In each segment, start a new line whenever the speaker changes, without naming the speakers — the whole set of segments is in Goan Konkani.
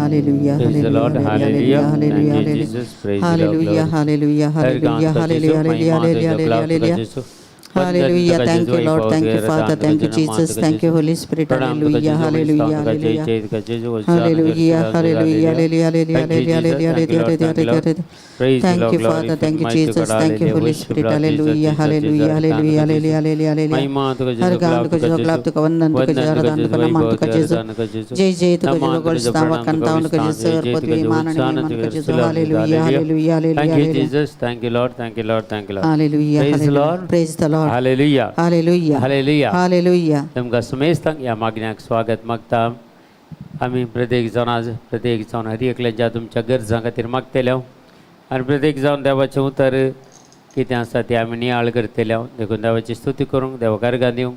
Hallelujah.
Praise the Lord.
Hallelujah.
Hallelujah.
Hallelujah.
Thank you, Jesus. Praise the Lord.
Hallelujah.
Glory.
Hallelujah. Hallelujah.
Hallelujah.
Hallelujah. Hallelujah. Hallelujah. Hallelujah. Thank you, Lord. Thank you, Father. Thank you, Jesus. Thank you, Holy Spirit. Hallelujah. Hallelujah. Hallelujah. Hallelujah. Hallelujah. Hallelujah. Hallelujah. Hallelujah. Hallelujah. Hallelujah. Thank you, Father. Thank you, Jesus. Thank you, Holy Spirit. Hallelujah. Hallelujah. Hallelujah. Hallelujah. Hallelujah. Hallelujah. हर गान तुका जेजू, गुलाब तुका वंदन तुका जेजू, आराधन तुका नमन तुका जेजू, जय जय तुका जेजू, गोलस्तान वकांतावन तुका जेजू, सर पदवी मान आणि महिमा तुका जेजू. Hallelujah. Hallelujah.
Thank you,
hallelujah.
Jesus. Thank you, Lord. Thank you, Lord. Thank you, Lord.
Hallelujah.
Praise the Lord.
Praise the Lord.
Hallelujah.
Hallelujah.
Hallelujah.
Hallelujah.
तुमकां समेस्तांक ह्या मागण्याक स्वागत मागता. आमी प्रत्येक जावन आज प्रत्येक जावन हर एकल्याच्या तुमच्या गरजां खातीर मागतले आनी प्रत्येक जावन देवाचें उतर कितें आसा तें आमी नियाळ करतले. देखून देवाची स्तुती करूंक देवाक अर्गां दिवंक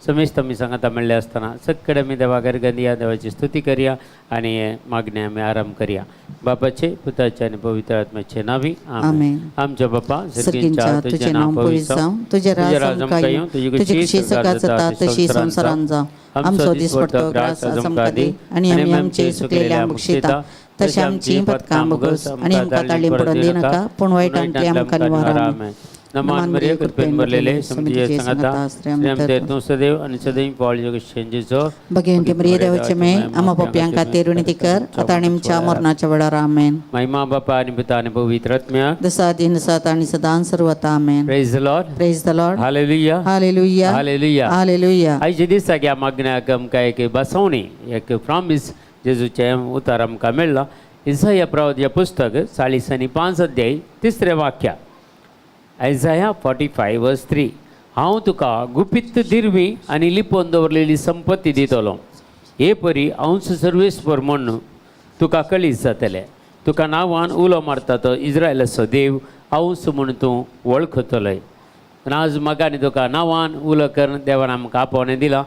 समेस्त आमी सांगाता मेळ्ळे आसतना सगळे आमी देवाक अर्गां दिया, देवाची स्तुती करया आनी हें मागणें आमी आराम करया. बापाचे पुताचे आनी पवित्र आत्म्याचे नांवी
आमेन.
आमच्या बापा
सर्गींच्या तुझें नांव पवित्र जावं, तुजें राज आमकां येवं, तुजी खुशी सर्गात जाता तशी संवसारांत जावं. आमचो दिसपडतो ग्रास आज आमकां दी आनी आमी आमचे चुकलेल्या बक्षिता तशें आमची पथकां भोगस आनी आमकां ताळी पडून दिनाका, पूण वायटांतली आमकां निवार. आमेन.
नमान मरिया, कृपेन भरलेले, समजिये सांगता, श्रीमते तूं सदैव आनी सदैव पावल शेंजीचो
भगवंती मरिये देवाचे मे आम्हा पापयां खातीर विनंती कर, आता आनी आमच्या मरणाच्या वेळार. आमेन.
महिमा बापा आनी पुता आनी पवित्र आत्म्या,
जसा दिन सात आणि सदां सर्वता. आमेन.
Praise the Lord.
Praise the Lord.
Hallelujah.
Hallelujah.
Hallelujah.
Hallelujah.
आयच्या दिसाक ह्या मागण्याक आमकां एक बसवणी, एक प्रॉमीस जेजूचें उतार आमकां मेळ्ळां. इसाया प्रवाद पुस्तक 45 अध्याय तिसरें वाक्य, आयजाया 45 वर्स 3. हांव तुका गुपीत दिरवी आनी लिपोवन दवरलेली संपत्ती दितलो, हे परी हांवच सर्वेस्पर म्हूण तुका कळीत जातलें. तुका नांवान उलो मारता तो इस्रायलाचो देव हांवच म्हूण तूं वळखतलोय. आनी आज म्हाका आनी तुका नांवान उलो करून देवान आमकां आपोवणें दिलां.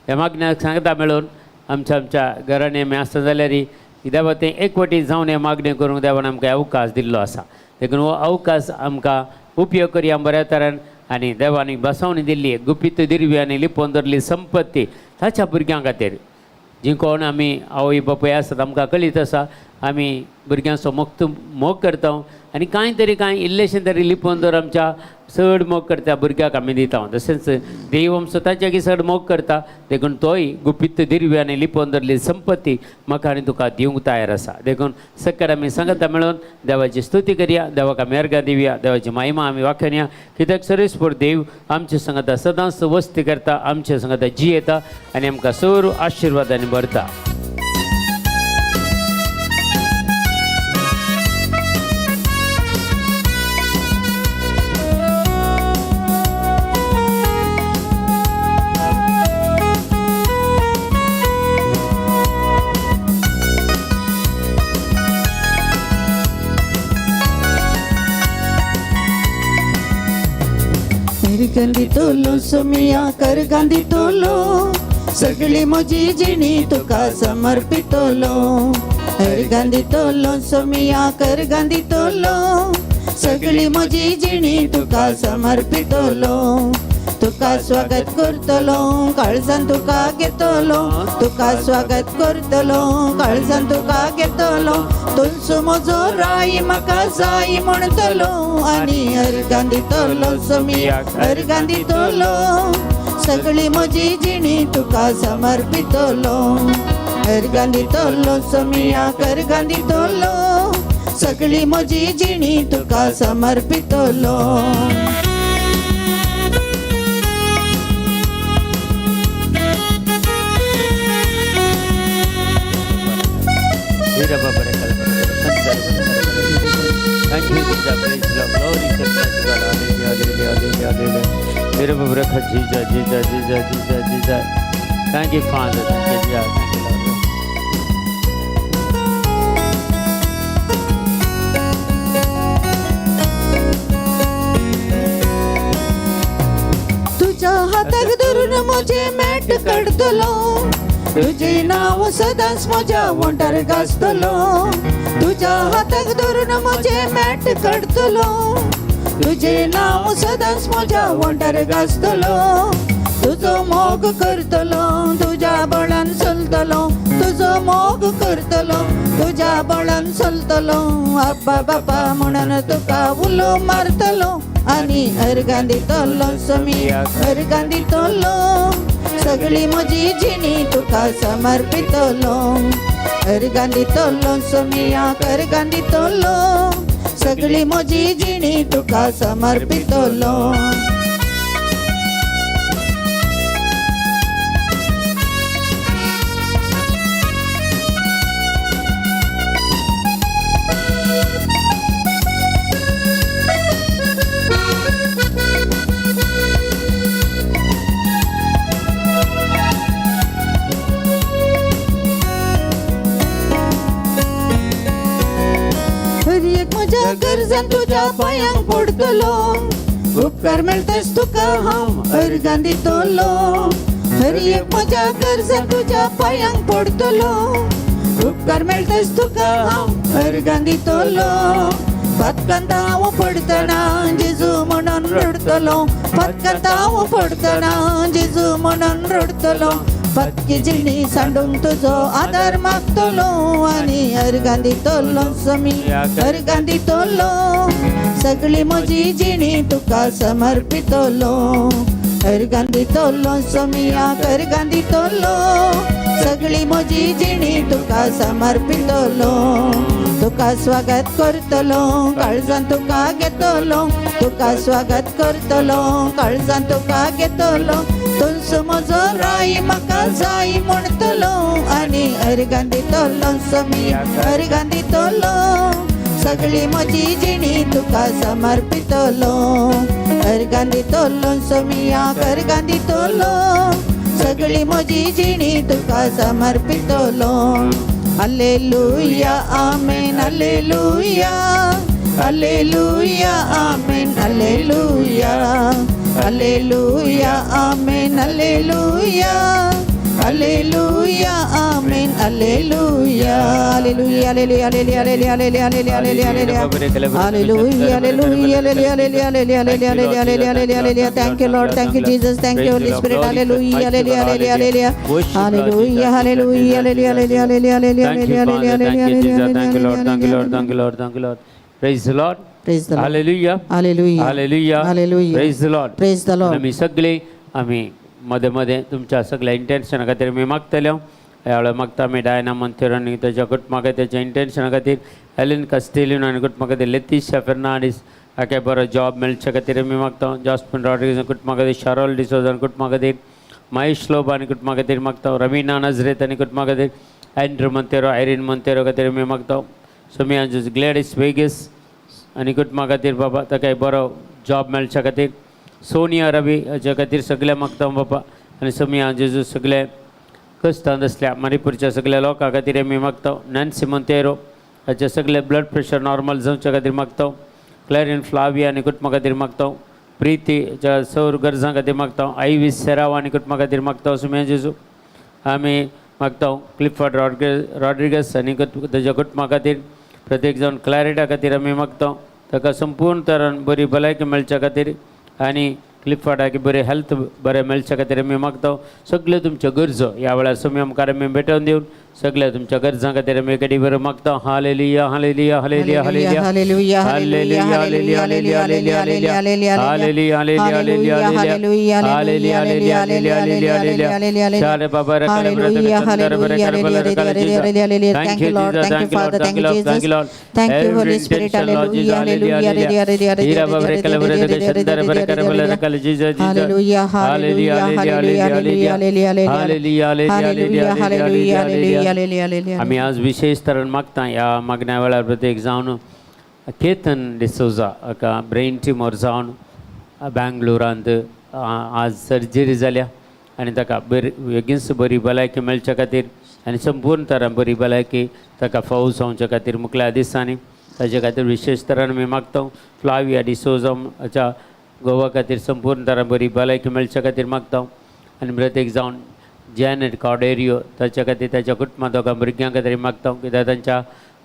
ह्या मागण्याक सांगता मेळून आमच्या आमच्या घरांनी आमी आसता जाल्यार देवा तें एकवटी जावन हें मागणें करूंक देवान आमकां अवकाश दिल्लो आसा. देखून हो अवकाश आमकां उपयोग करया बऱ्या तरेन आनी देवान बसवणी दिल्ली गुपीत दिरवी आनी लिपोवन दवरली संपत्ती ताच्या भुरग्यां खातीर, जी कोण आमी आवय बापूय आसात आमकां कळीत आसा, आमी भुरग्यांचो मोग मोग करता आनी कांय तरी कांय इल्लेशें तरी लिपोवन दवर आमच्या चड मोग करता भुरग्याक आमी दिता. तशेंच देव आमचो ताच्या चड मोग करता, देखून तोय गुपीत दिरवी आनी लिपोवन दवरली संपत्ती म्हाका आनी तुका दिवंक तयार आसा. देखून सकयल आमी सांगता मेळून देवाची स्तुती करया, देवाक आमी अर्गां दिवया, देवाची महिमा आमी वाखणया, कित्याक सर्वेस्पर देव आमचे सांगता सदांच वस्ती करता, आमचे सांगता जियेता आनी आमकां सर्व आशिर्वादांनी भरता.
गांधी सुमिया कर गांधी तोलो, सगळी म्हजी जिणी तुका समर्पितलो. हर गांधी तोलो सुमिया कर गांधी तोलो, सगळी म्हजी जिणी तुका समर्पितलो. तुका स्वागत करतलो काळजान तुका घेतलो, तुका स्वागत करतलो काळजान तुका घेतलो. तुलसो म्हजो राय म्हाका जाय म्हणटलो आनी हर गांधी तोलो सुमिया हर गांधी तोलो, सगळी म्हजी जिणी तुका समर्पितलो. हर गांधी तोलो सुमिया कर गांधी तोलो, सगळी म्हजी जिणी तुका समर्पितलो.
Thank you, Jesus. Praise the Lord. Glory to God. Hallelujah, hallelujah, hallelujah, hallelujah. Jesus, Jesus, Jesus, Jesus, Jesus. Thank you, Father. Thank you, Jesus. Thank you, Lord.
तुझ्या हाताक धरून म्हजें मॅट काडटलो, तुजें नांव सदांच म्हज्या वोंठार गाजतलो. तुझ्या हाताक धरून म्हजें मॅट काडटलो, तुजें नांव सदांच म्हज्या वोंठार गाजतलो. तुजो मोग करतलो, तुज्या तुज्या बळान चलतलो, तुजो मोग करतलो, तुज्या बळान चलतलो, आब्बा बापा म्हणून तुका उलो मारतलो आनी अर्गां दितलो सोमिया, अर्गां दितलो, सगळी म्हजी जिणी तुका समर्पितलो, अर्गां दितलो सोमिया, अर्गां दितलो, सगळी म्हजी जिणी तुका समर्पितलो. हर एक म्हज्या गरजान तुज्या पांयांक पडटलो, उपकार मेळटाच तुका हांव अर्गां दितलो, हर एक म्हज्या गरजान तुज्या पांयांक पडटलो, उपकार मेळटाच तुका हांव अर्गां दितलो, पातकांत हांव पडटना जेजू म्हणून रडटलो, पातकांत हांव पडटना जेजू म्हणून रडटलो, पक्की जिणी सांडूंक तुजो आदार मागतलो आनी अर्गां दितलो समी, अर्गां दितलो, सगळी म्हजी जिणी तुका समर्पितलो, अर्गां दितलो सोमिया, अर्गां दितलो, सगळी म्हजी जिणी तुका समर्पितलो, तुका स्वागत करतलो, काळजान तुका घेतलो, तुका स्वागत करतलो, काळजान तुका घेतलो, तुमचो म्हजो राय म्हाका जाय म्हणटलो आनी अर्गां दितलो सोमिया, अर्गां दितलो, सगळी म्हजी जिणी तुका समर्पितलो, अर्गां दितलो सोमिया, अर्गां दितलो, सगळी म्हजी जिणी तुका समर्पितलो. Alleluia, amen, alleluia, alleluia, amen, alleluia, alleluia, amen, alleluia, alleluia, amen, alleluia, alleluia, alleluia, alleluia, alleluia, alleluia, alleluia, alleluia, alleluia, alleluia, alleluia, alleluia, alleluia, alleluia, alleluia, alleluia, alleluia. Thank you, Lord. Thank you, Jesus. Thank you, Holy Spirit. Hallelujah, hallelujah, hallelujah, hallelujah. Hallelujah, hallelujah, hallelujah, hallelujah, hallelujah,
Thank you,
hallelujah,
Father. Thank you,
hallelujah,
Jesus. Thank you, Lord. Thank you, Lord.
hallelujah.
Thank you, Lord. Thank you, Lord. Praise the Lord.
Praise the Lord.
Hallelujah.
Hallelujah.
Hallelujah.
Hallelujah.
Praise the Lord.
Praise the Lord.
आमी सगळीं आमी मदें मदें तुमच्या सगळ्या इंटेन्शना खातीर आमी मागतले. ह्या वेळार मागता आमी डायना मंतेरो आनी ताच्या कुटुंबा खातीर, ताच्या इंटेन्शना खातीर, एलिन कस्टेलिनो आनी कुटुंबा खातीर, लेतिशा फेर्नांडीस हाका बरो जॉब मेळचे खातीर आमी मागता, जॉस्पिन रॉड्रिगीज कुटुंबा खातीर, शारोल डिसोजा आनी कुटुंबा खातीर, महेश लोब आनी कुटुंबा खातीर मागता, रवीना नजरेत आनी कुटुंबा खातीर, एंड्रू मंतेरो, आयरीन मंतेरो खातीर आमी मागता, सोमिया ग्लॅडीस वेगीस आनी कुटुंबा खातीर बाबा ताका बरो जॉब मेळच्या खातीर, सोनिया रवी हाच्या खातीर सगळें मागता बाबा, आनी सोमिया जेजू सगळे क्रिस्तांव आसल्या मणिपूरच्या सगळ्या लोकां खातीर आमी मागता, नॅन्सी मोंतेरो हाचे सगळे ब्लड प्रेशर नॉर्मल जावच्या खातीर मागता, क्लॅरिन फ्लाविया आनी कुटुंबा खातीर मागता, प्रिती हाच्या सौर गरजां खातीर मागता, आयवी सेराव आनी कुटुंबा खातीर मागता, सोमिया जेजू आमी मागता, क्लिफर्ड रॉड्रिगस आनी ताच्या कुटुंबा खातीर, प्रत्येक जावन क्लॅरिटा खातीर आमी मागता, ताका संपूर्ण तरान बरी भलायकी मेळच्या खातीर आनी क्लिफर्डाक बरी हेल्थ बरें मेळच्या खातीर आमी मागता. सगळ्यो तुमच्यो गरजो ह्या वेळार सोमी मुखार आमी भेटोवन दिवन सगळ्या तुमच्या गरजां खातीर आमी कडी बरें मागता. Hallelujah, hallelujah, hallelujah, hallelujah,
hallelujah, hallelujah, hallelujah, hallelujah, hallelujah,
hallelujah, hallelujah,
hallelujah,
hallelujah, hallelujah, hallelujah, hallelujah, hallelujah. चाले बाबा रे कले ब्रदर
Hallelujah,
चंदर बरे
hallelujah,
करे बले करे
hallelujah,
Jesus.
hallelujah.
Thank
Thank
you,
you, Lord.
Jesus.
Thank you,
Thank you, Lord.
Father.
Thank
Thank
you,
you,
Lord. Thank
Jesus.
you, Lord.
Thank you,
Every
Holy Spirit.
intention, Lord Jesus.
Hallelujah,
Hallelujah,
hallelujah,
hallelujah.
hallelujah,
Hira बाबा रे कले ब्रदर चंदर बरे करे बले करे Jesus, Jesus.
Hallelujah,
Hallelujah,
hallelujah,
hallelujah,
hallelujah,
hallelujah.
hallelujah,
Hallelujah,
hallelujah,
hallelujah,
hallelujah,
hallelujah,
hallelujah, hallelujah.
आमी आज विशेष तरेन मागता ह्या मागण्या वेळार प्रत्येक जावन केतन डिसोजा हाका ब्रेन ट्युमर जावन बँगलोरांत आज सर्जरी जाल्या आनी ताका बरी बेगीनच बरी भलायकी मेळच्या खातीर आनी संपूर्ण तरान बरी भलायकी ताका फावो जावच्या खातीर मुखल्या दिसांनी ताजे खातीर विशेष तरान आमी मागता. फ्लाविया डिसोजा हाच्या गोवा खातीर संपूर्ण तरान बरी भलायकी मेळच्या खातीर मागता. आनी प्रत्येक जावन जॅनेट कॉडेरियो ताच्या खातीर ताच्या कुटुंबा दोगां भुरग्यां खातीर मागता, कित्याक तांच्या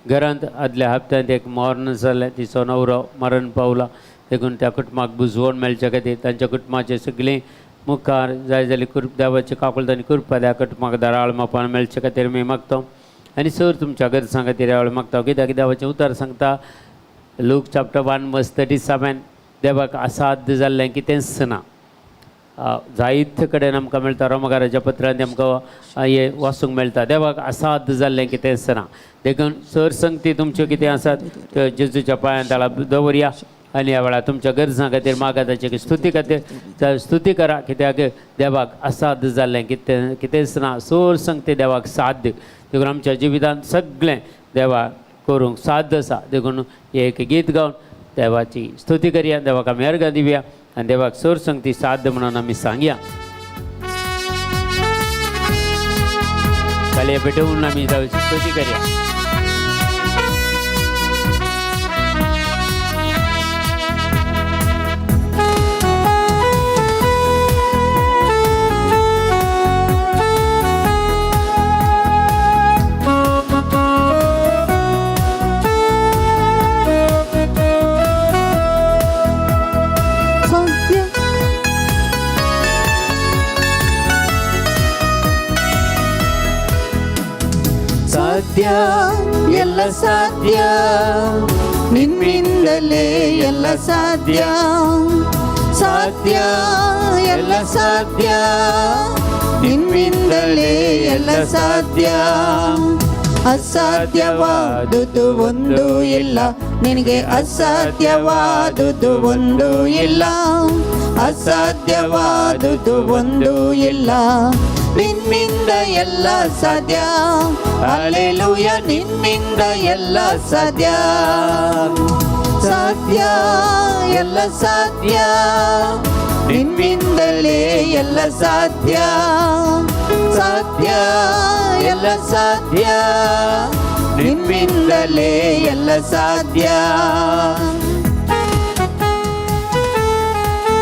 घरांत आदल्या हप्त्यांत एक मरण जालें, तिचो न्हवरो मरण पावला, देखून त्या कुटुंबाक बुजवण मेळच्या खातीर तांच्या कुटुंबाचे सगळीं मुखार जाय जाल्यार कृप देवाचे काकुळट आनी कृपा द्या कुटुंबाक दराळ मापान मेळचे खातीर आमी मागता आनी सर तुमच्या गरजां खातीर ह्या वेळार मागता कित्याक देवाचें उतर सांगता लूक चॅप्टर 1 वर्स 37 देवाक असाध्य जाल्लें कितेंच ना. जायते कडेन आमकां मेळटा रोमकाराच्या पत्रांत आमकां हें वाचूंक मेळटा देवाक असाध्य जाल्लें कितेंच ना. देखून सर संगती तुमच्यो कितें आसात त्यो जेजूच्या पांयां तळा दवरया आनी ह्या वेळार तुमच्या गरजां खातीर मागा ताची स्तुती खातीर स्तुती करा कित्याक देवाक असाध्य जाल्लें कितें कितेंच ना. सोर संगती देवाक साध्य देखून आमच्या जिवितांत सगळें देवा करूंक साध्य आसा. देखून एक गीत गावन देवाची स्तुती करया, देवाक आमी अर्घां दिवया आनी देवाक सोर संगती साध्य म्हणून आमी सांगया. ताळये पेटोवन आमी देवाची स्तुती करया.
ಸಾಧ್ಯ ಎಲ್ಲ ಸಾಧ್ಯ ನಿನ್ನಿಂದಲೇ ಎಲ್ಲ ಸಾಧ್ಯ, ಸಾಧ್ಯ ಎಲ್ಲ ಸಾಧ್ಯ ನಿನ್ನಿಂದಲೇ ಎಲ್ಲ ಸಾಧ್ಯ. ಅಸಾಧ್ಯವಾದುದು ಒಂದು ಇಲ್ಲ ನಿನಗೆ, ಅಸಾಧ್ಯವಾದುದು ಒಂದು ಇಲ್ಲ, ಅಸಾಧ್ಯವಾದುದು ಒಂದು ಇಲ್ಲ, ನಿನ್ನಿಂದ ಎಲ್ಲ ಸಾಧ್ಯ. ಹಲ್ಲೆಲೂಯಾ, ನಿನ್ನಿಂದ ಎಲ್ಲ ಸಾಧ್ಯ, ಸಾಧ್ಯ ಎಲ್ಲ ಸಾಧ್ಯ ನಿನ್ನಿಂದಲೇ ಎಲ್ಲ ಸಾಧ್ಯ, ಸಾಧ್ಯ ಎಲ್ಲ ಸಾಧ್ಯ ನಿನ್ನಿಂದಲೇ ಎಲ್ಲ ಸಾಧ್ಯ.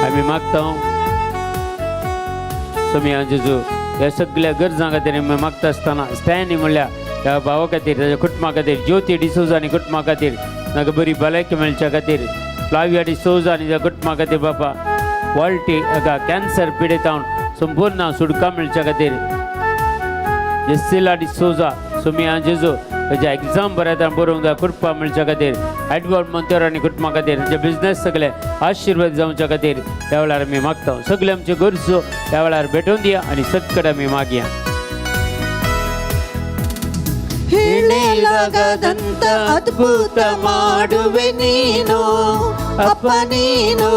आमी मागता सोमिया जेजू ह्या सगळ्या गरजां खातीर आमी मागता आसतना स्टॅनी म्हणल्यार ह्या भावा खातीर, ताच्या कुटुंबा खातीर, ज्योती डिसोजा आनी कुटुंबा खातीर नाका बरी भलायकी मेळच्या खातीर, फ्लाविया डिसोजा आनी त्या कुटुंबा खातीर बापा वॉल्टी हाका कॅन्सर पिडितावन संपूर्ण सुटका मेळच्या खातीर, जेसिला डिसोजा सोमिया जेजू ताच्या एग्जाम बरयतना बरोवंक जाय कृपा मेळच्या खातीर, एडवर्ड मोंतेरो आनी कुटुंबा खातीर तांचे बिजनेस सगळे आशिर्वाद जावच्या खातीर ह्या वेळार आमी मागता. सगळे आमचे गरजो ह्या वेळार भेटोवन दिया आनी सगळे आमी मागया.
ಹೇಳಲಾಗದಂತ ಅದ್ಭುತ ಮಾಡುವೆ ನೀನು ಅಪ್ಪ ನೀನು,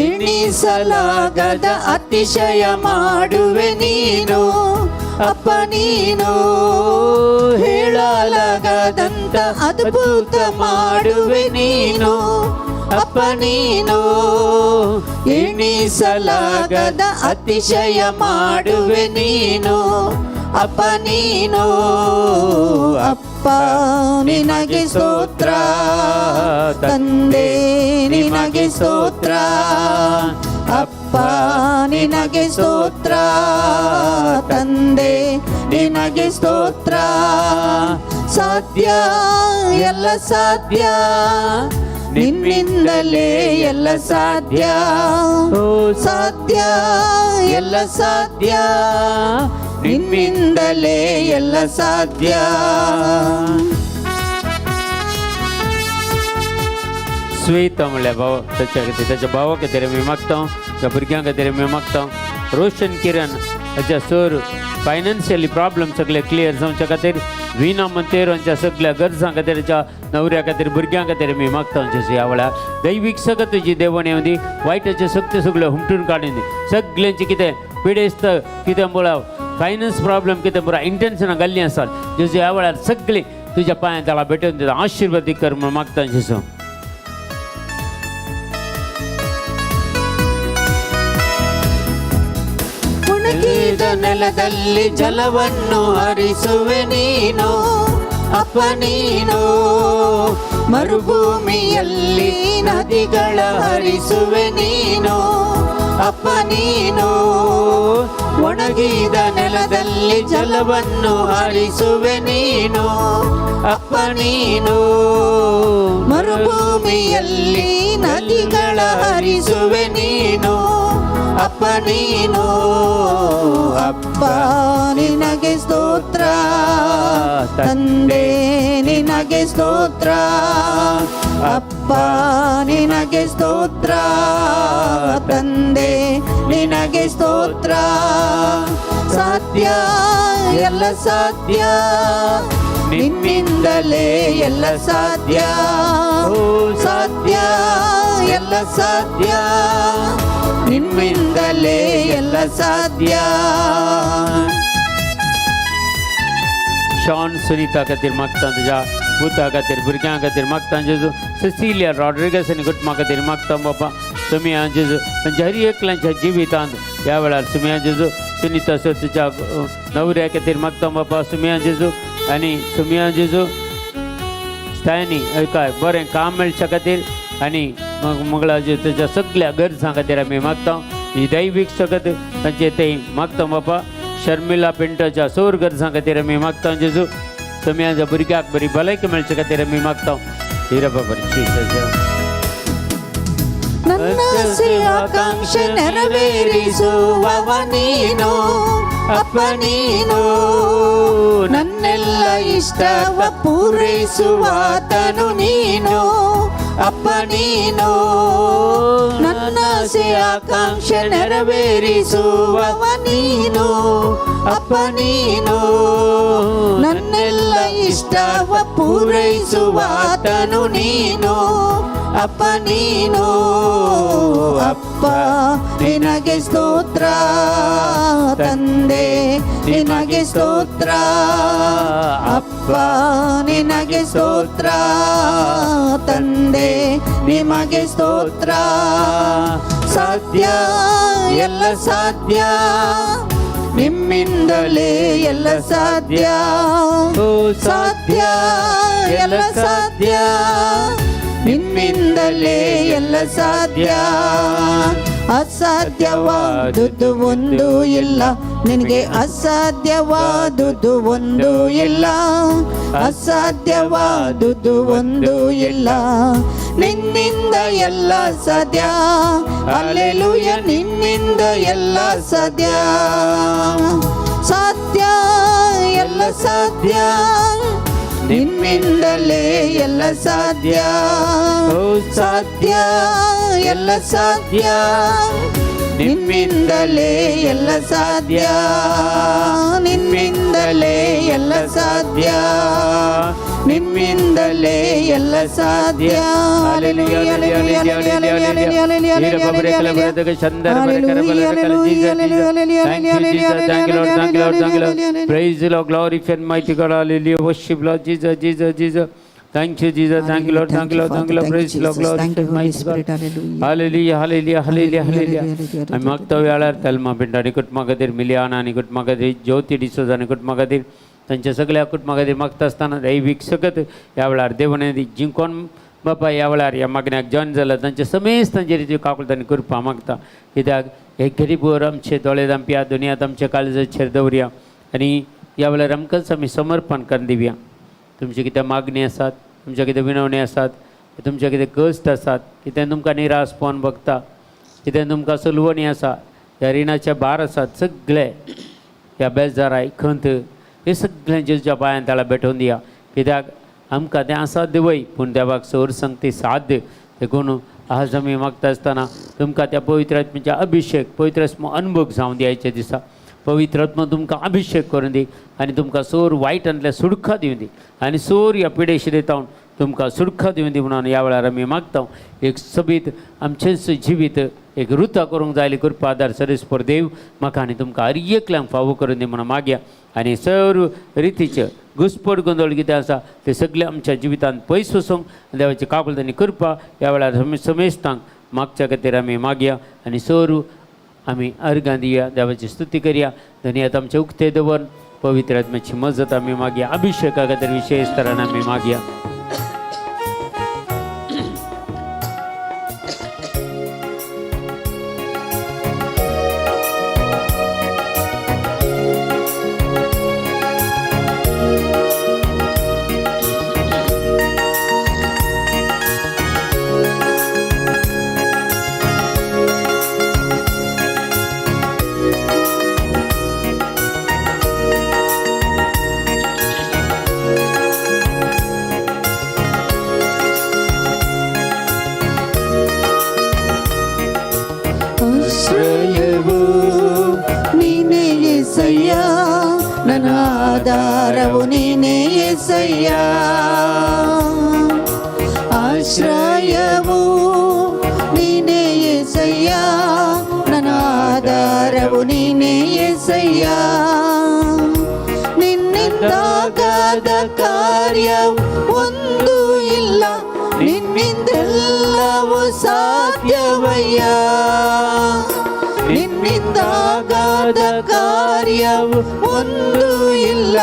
ಎಣಿಸಲಾಗದ ಅತಿಶಯ ಮಾಡುವೆ ನೀನು ಅಪ್ಪ ನೀನು, ಹೇಳಲಾಗದಂತ ಅದ್ಭುತ ಮಾಡುವೆ ನೀನು ಅಪ್ಪ ನೀನು, ಎಣಿಸಲಾಗದ ಅತಿಶಯ ಮಾಡುವೆ ನೀನು ಅಪ್ಪ ನೀನು. ಅಪ್ಪ ನಿನಗೆ ಸ್ತೋತ್ರ, ತಂದೆ ನಿನಗೆ ಸ್ತೋತ್ರ, ಅಪ್ಪ ನಿನಗೆ ಸ್ತೋತ್ರ, ತಂದೆ ನಿನಗೆ ಸ್ತೋತ್ರ. ಸಾಧ್ಯ ಎಲ್ಲ ಸಾಧ್ಯ ನಿನ್ನಿಂದಲೇ ಎಲ್ಲ ಸಾಧ್ಯ, ಸಾಧ್ಯ ಎಲ್ಲ ಸಾಧ್ಯ ನಿನ್ನಿಂದಲೇ ಎಲ್ಲ ಸಾಧ್ಯ.
स्वेता म्हणल्यार भाव ताच्या खातीर, ताच्या भावा खातीर आमी मागता, त्या भुरग्यां खातीर आमी मागता. रोशन किरण हाच्या सर फायनान्शियली प्रॉब्लम सगळे क्लियर जावच्या खातीर, विना मंतेरो हांच्या सगळ्या गरजां खातीर, ताच्या नवऱ्या खातीर, भुरग्यां खातीर आमी मागता. जेजू ह्या वेळार दैवीक सगळं तुजी देवण येवं दी, वायटाचे सगळे सगळें हुमटून काडून दी, सगल्यांचें कितें पिडेस्त कितें पळय फायनान्स प्रॉब्लम कितें पुरा इंटेन्शनां घाल्लीं आसात जेजू ह्या वेळार सगळीं तुज्या पांयां तळा भेटोवन दिता, आशिर्वाद कर म्हूण मागता जेजू.
ಒಣಗಿದ ನೆಲದಲ್ಲಿ ಜಲವನ್ನು ಹರಿಸುವೆ ನೀನು ಅಪ್ಪ ನೀನು, ಮರುಭೂಮಿಯಲ್ಲಿ ನದಿಗಳ ಹರಿಸುವೆ ನೀನು ಅಪ್ಪ ನೀನು, ಒಣಗಿದ ನೆಲದಲ್ಲಿ ಜಲವನ್ನು ಹರಿಸುವೆ ನೀನು ಅಪ್ಪ ನೀನು, ಮರುಭೂಮಿಯಲ್ಲಿ ನದಿಗಳ ಹರಿಸುವೆ ನೀನು ಅಪ್ಪ ನೀನು, ಅಪ್ಪ ನಿನಗೆ ಸ್ತೋತ್ರ, ತಂದೆ ನಿನಗೆ ಸ್ತೋತ್ರ, ಅಪ್ಪ ನಿನಗೆ ಸ್ತೋತ್ರ, ತಂದೆ ನಿನಗೆ ಸ್ತೋತ್ರ. ಸಾಧ್ಯ ಎಲ್ಲ ಸಾಧ್ಯ, ನಿನ್ನಿಂದಲೇ ಎಲ್ಲ ಸಾಧ್ಯ, ಸಾಧ್ಯ ಎಲ್ಲ ಸಾಧ್ಯ, ನಿಮ್ಮಿಂದಲೇ ಎಲ್ಲ ಸಾಧ್ಯ.
शॉन सुनीता खातीर मागता, तुज्या पुता खातीर, भुरग्यां खातीर मागता जेजू. सिसिलिया रॉड्रिगस आनी कुटुंबा खातीर मागता बाबा. सुमिया जेजू तांच्या हर एकल्यांच्या जिवितांत ह्या वेळार सुमिया जेजू. सुनीता सर तुज्या नवऱ्या खातीर मागता बाबा सुमिया जेजू. आनी सुमिया जेजू स्टॅनी काय बरें काम मेळच्या खातीर आनी मंगळा जेजू तुज्या सगळ्या गरजां खातीर आमी मागता. ही दैवीक सगत तांचे ते मागता बाबा. शर्मिला पिंटोच्या सोर गरजां खातीर आमी मागता जेजू. सुमियाच्या भुरग्याक बरी भलायकी मेळचे खातीर आमी मागता. हिरा बाबा जीसस.
ನನ್ನ ಆಸೆ ಆಕಾಂಕ್ಷೆ ನೆರವೇರಿಸುವವ ನೀನು, ಅಪ್ಪ ನೀನು. ನನ್ನೆಲ್ಲ ಇಷ್ಟವ ಪೂರೈಸುವಾತನು ನೀನು, ಅಪ್ಪ ನೀನು. ನನ್ನ ಆಸೆ ಆಕಾಂಕ್ಷೆ ನೆರವೇರಿಸುವವ ನೀನು, ಅಪ್ಪ ನೀನು. ನನ್ನೆಲ್ಲ ಇಷ್ಟವ ಪೂರೈಸುವಾತನು ನೀನು, ಅಪ್ಪ ನೀನು. ಅಪ್ಪ ನಿನಗೆ ಸ್ತೋತ್ರ, ತಂದೆ ನಿನಗೆ ಸ್ತೋತ್ರ, ಅಪ್ಪ ನಿನಗೆ ಸ್ತೋತ್ರ, ತಂದೆ ನಿಮಗೆ ಸ್ತೋತ್ರ. ಸಾಧ್ಯ ಎಲ್ಲ ಸಾಧ್ಯ, ನಿಮ್ಮಿಂದಲೇ ಎಲ್ಲ ಸಾಧ್ಯ, ಸಾಧ್ಯ ಎಲ್ಲ ಸಾಧ್ಯ, ನಿಮ್ಮಿಂದಲೇ ಎಲ್ಲ ಸಾಧ್ಯ. ಅಸಾಧ್ಯವಾದುದು ಒಂದು ಇಲ್ಲ ನಿನಗೆ, ಅಸಾಧ್ಯವಾದುದು ಒಂದು ಇಲ್ಲ, ಅಸಾಧ್ಯವಾದುದು ಒಂದು ಇಲ್ಲ. ನಿನ್ನಿಂದ ಎಲ್ಲ ಸಾಧ್ಯ, ಅಲ್ಲೆಲೂಯ, ನಿನ್ನಿಂದ ಎಲ್ಲ ಸಾಧ್ಯ. ಸಾಧ್ಯ ಎಲ್ಲ ಸಾಧ್ಯ, ನಿಮ್ಮಿಂದಲೇ ಎಲ್ಲ ಸಾಧ್ಯ, ಸಾಧ್ಯ ಎಲ್ಲ ಸಾಧ್ಯ, ನಿಮ್ಮಿಂದಲೇ ಎಲ್ಲ ಸಾಧ್ಯ, ನಿಮ್ಮಿಂದಲೇ ಎಲ್ಲ ಸಾಧ್ಯ, ನಿಮ್ಮಿಂದಲೇ ಎಲ್ಲ ಸಾಧ್ಯ. Hallelujah, hallelujah, hallelujah, hallelujah.
Praise the Lord, glory and mighty God, hallelujah, worship Lord Jesus, Jesus, Jesus. Thank you, Jesus. Thank you, Lord. Thank you, Lord. Thank you, Lord. Praise the Lord, glory
Thank you,
and
Holy
mighty God.
Spirit. Hallelujah.
Hallelujah, hallelujah, hallelujah, hallelujah.
Hallelujah.
आमी मागता वेळार तेल्मा पिंटो आनी कुटुंबा खातीर, मिलियाना आनी कुटुंबा खातीर, ज्योती डिसोजा आनी कुटुंबा खातीर, तांच्या सगळ्या कुटुंबा खातीर मागता आसतना दैवीक सकत ह्या वेळार देवने जिंकोन बापा ह्या वेळार ह्या मागण्याक जॉयन जाला तांच्या समेस्त तांचेर तुजी काकुळट आनी कृपा मागता. कित्याक हे गरीब आमचे दोळे दांपया, दुनियांत आमचे काळजाचेर दवरया आनी ह्या वेळार आमकांच आमी समर्पण करून दिवया. तुमची कितें मागणी आसात, तुमच्या कितें विनवणी आसात, तुमचे कितें कश्ट आसात, कितें तुमकां निराशपण भोगता, कितें तुमकां सलवणी आसा, ह्या रिणाचे भार आसात सगळे, ह्या बेजाराय खंत हे सगळें जेजूच्या पांयान ताळा भेटोवन दिया. कित्याक आमकां तें आसा वय पूण देवाक सोर संगती साध्य. देखून आज आमी मागता आसतना तुमकां त्या पवित्र आत्म्याचे अभिशेक, पवित्र आत्मो अनुभव जावन द्यायचे दिसा. पवित्र आत्मा तुमकां अभिशेक करून दी आनी तुमकां सोर वायटांतल्या सुडखा दिवन दी आनी सोर ह्या पिडेशिरे तावन तुमकां सुडखा दिवन दी म्हणून ह्या वेळार आमी मागता. एक सोबीत आमचेंच जिवीत एक रुता करूंक जाय कृपा आदार सरेस्पर देव म्हाका आनी तुमकां हर एकल्यांक फावो करून दी म्हणून मागया. आनी सर्व रितीचे घुसपट गोंदळ कितें आसा ते सगळे आमच्या जिवितांत पयस वचूंक देवाची काकुळट आनी कृपा ह्या वेळार समेस्तांक मागच्या खातीर आमी मागया. आनी सर्व आमी अर्गां दिया, देवाची स्तुती करया. धनयात आमचे उक्ते दवर पवित्र आत्म्याची मजत आमी मागया. अभिषेका खातीर विशेष तरान आमी मागया.
ಅಯ್ಯ. ಆಶ್ರಯವು ನೀನೇ ಏಸಯ್ಯ, ನನ್ನ ಆಧಾರವು ನೀನೇ ಏಸಯ್ಯ. ನಿನ್ನಿಂದಾಗದ ಕಾರ್ಯ ಒಂದು ಇಲ್ಲ, ನಿನ್ನಿಂದೆಲ್ಲವೂ ಸಾಧ್ಯವಯ್ಯ. ನಿನ್ನಿಂದಾಗದ ಕಾರ್ಯವು ಒಂದು ಇಲ್ಲ,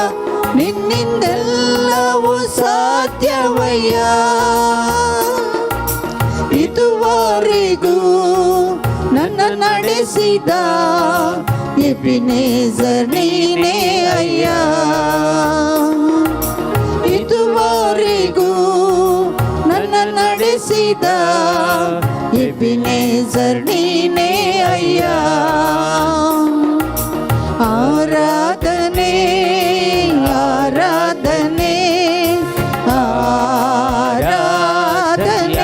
ನಿನ್ನಿಂದೆಲ್ಲವೂ ಸಾಧ್ಯವಯ್ಯ. ಇದುವರೆಗೂ ನನ್ನ ನಡೆಸಿದ ಎಬಿನೇಜರ್ ನೀನೇ ಅಯ್ಯ. ಇದುವರೆಗೂ ನನ್ನ ನಡೆಸಿದ ಎಬಿನೇಜರ್ ನೀನೇ ಅಯ್ಯ. ಆರಾಧನೆ, ಆರಾಧನೆ, ಆರಾಧನೆ, ಆರಾಧನೆ,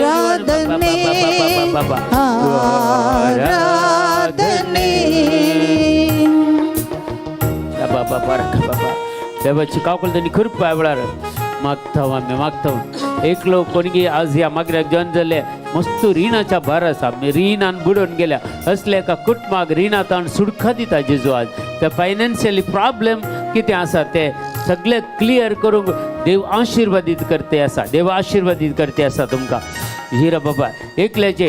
ಆರಾಧನೆ, ಆರಾಧನೆ.
देवाची काकुळतेनी कृपा वेळार मागता आमी मागता. एकलो कोणगी आज ह्या मागण्याक जॉईन जाल्ले, मस्त रिणाच्या भार आसा, रिणान बुडोवन गेल्या असल्या एका कुटुंबाक रिणांत सुडका दिता जेजू आज. ते फायनान्शियली प्रॉब्लेम कितें आसा ते सगळे क्लियर करूंक देव आशिर्वादीत करते आसा, देव आशिर्वादीत करते आसा तुमकां. हिरा बाबा, एकल्याचे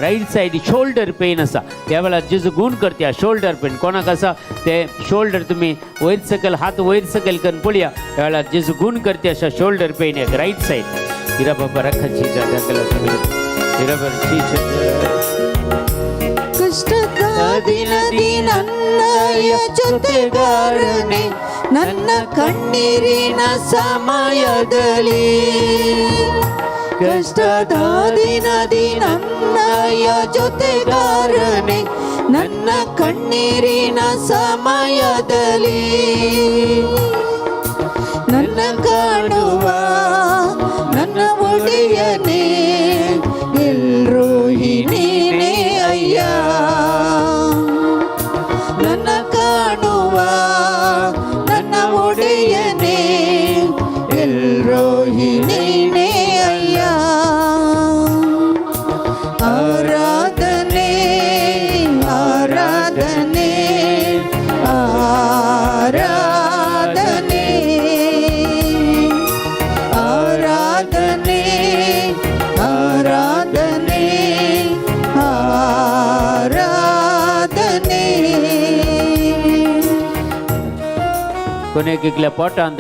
रायट सायड शोल्डर पेन आसा, त्या वेळार जेजू गूण करता. शोल्डर पेन कोणाक आसा ते शोल्डर तुमी वयर सकयल, हात वयर सकयल करून पळया. त्या वेळार जेजू गूण करते अशा शोल्डर पेन एक रायट सायड. हिरा बाबा रखाची हिरा बाबा.
ಕಷ್ಟದ ದಿನದಿ ನನ್ನಯ ಜೊತೆಗಾರನೆ, ನನ್ನ ಕಣ್ಣೀರಿನ ಸಮಯದಲ್ಲಿ. ಕಷ್ಟದ ದಿನದಿ ನನ್ನಯ ಜೊತೆಗಾರನೆ, ನನ್ನ ಕಣ್ಣೀರಿನ ಸಮಯದಲ್ಲಿ. ನನ್ನ ಕಾಣುವ ನನ್ನ ಒಡೆಯನೇ, ಎಲ್ರೋಹಿ ನೀನೇ ಅಯ್ಯ. ನನ್ನ ಕಾಣುವ ನನ್ನ ಒಡೆಯನೇ, ಎಲ್ರೋಹಿ ನೀನೇ ಅಯ್ಯ. ಆರಾಧನೆ, ಆರಾಧನೆ, ಆರಾಧನೆ, ಆರಾಧನೆ, ಆರಾಧನೆ, ಆರಾಧನೆ.
कोणाक एकल्या पोटांत,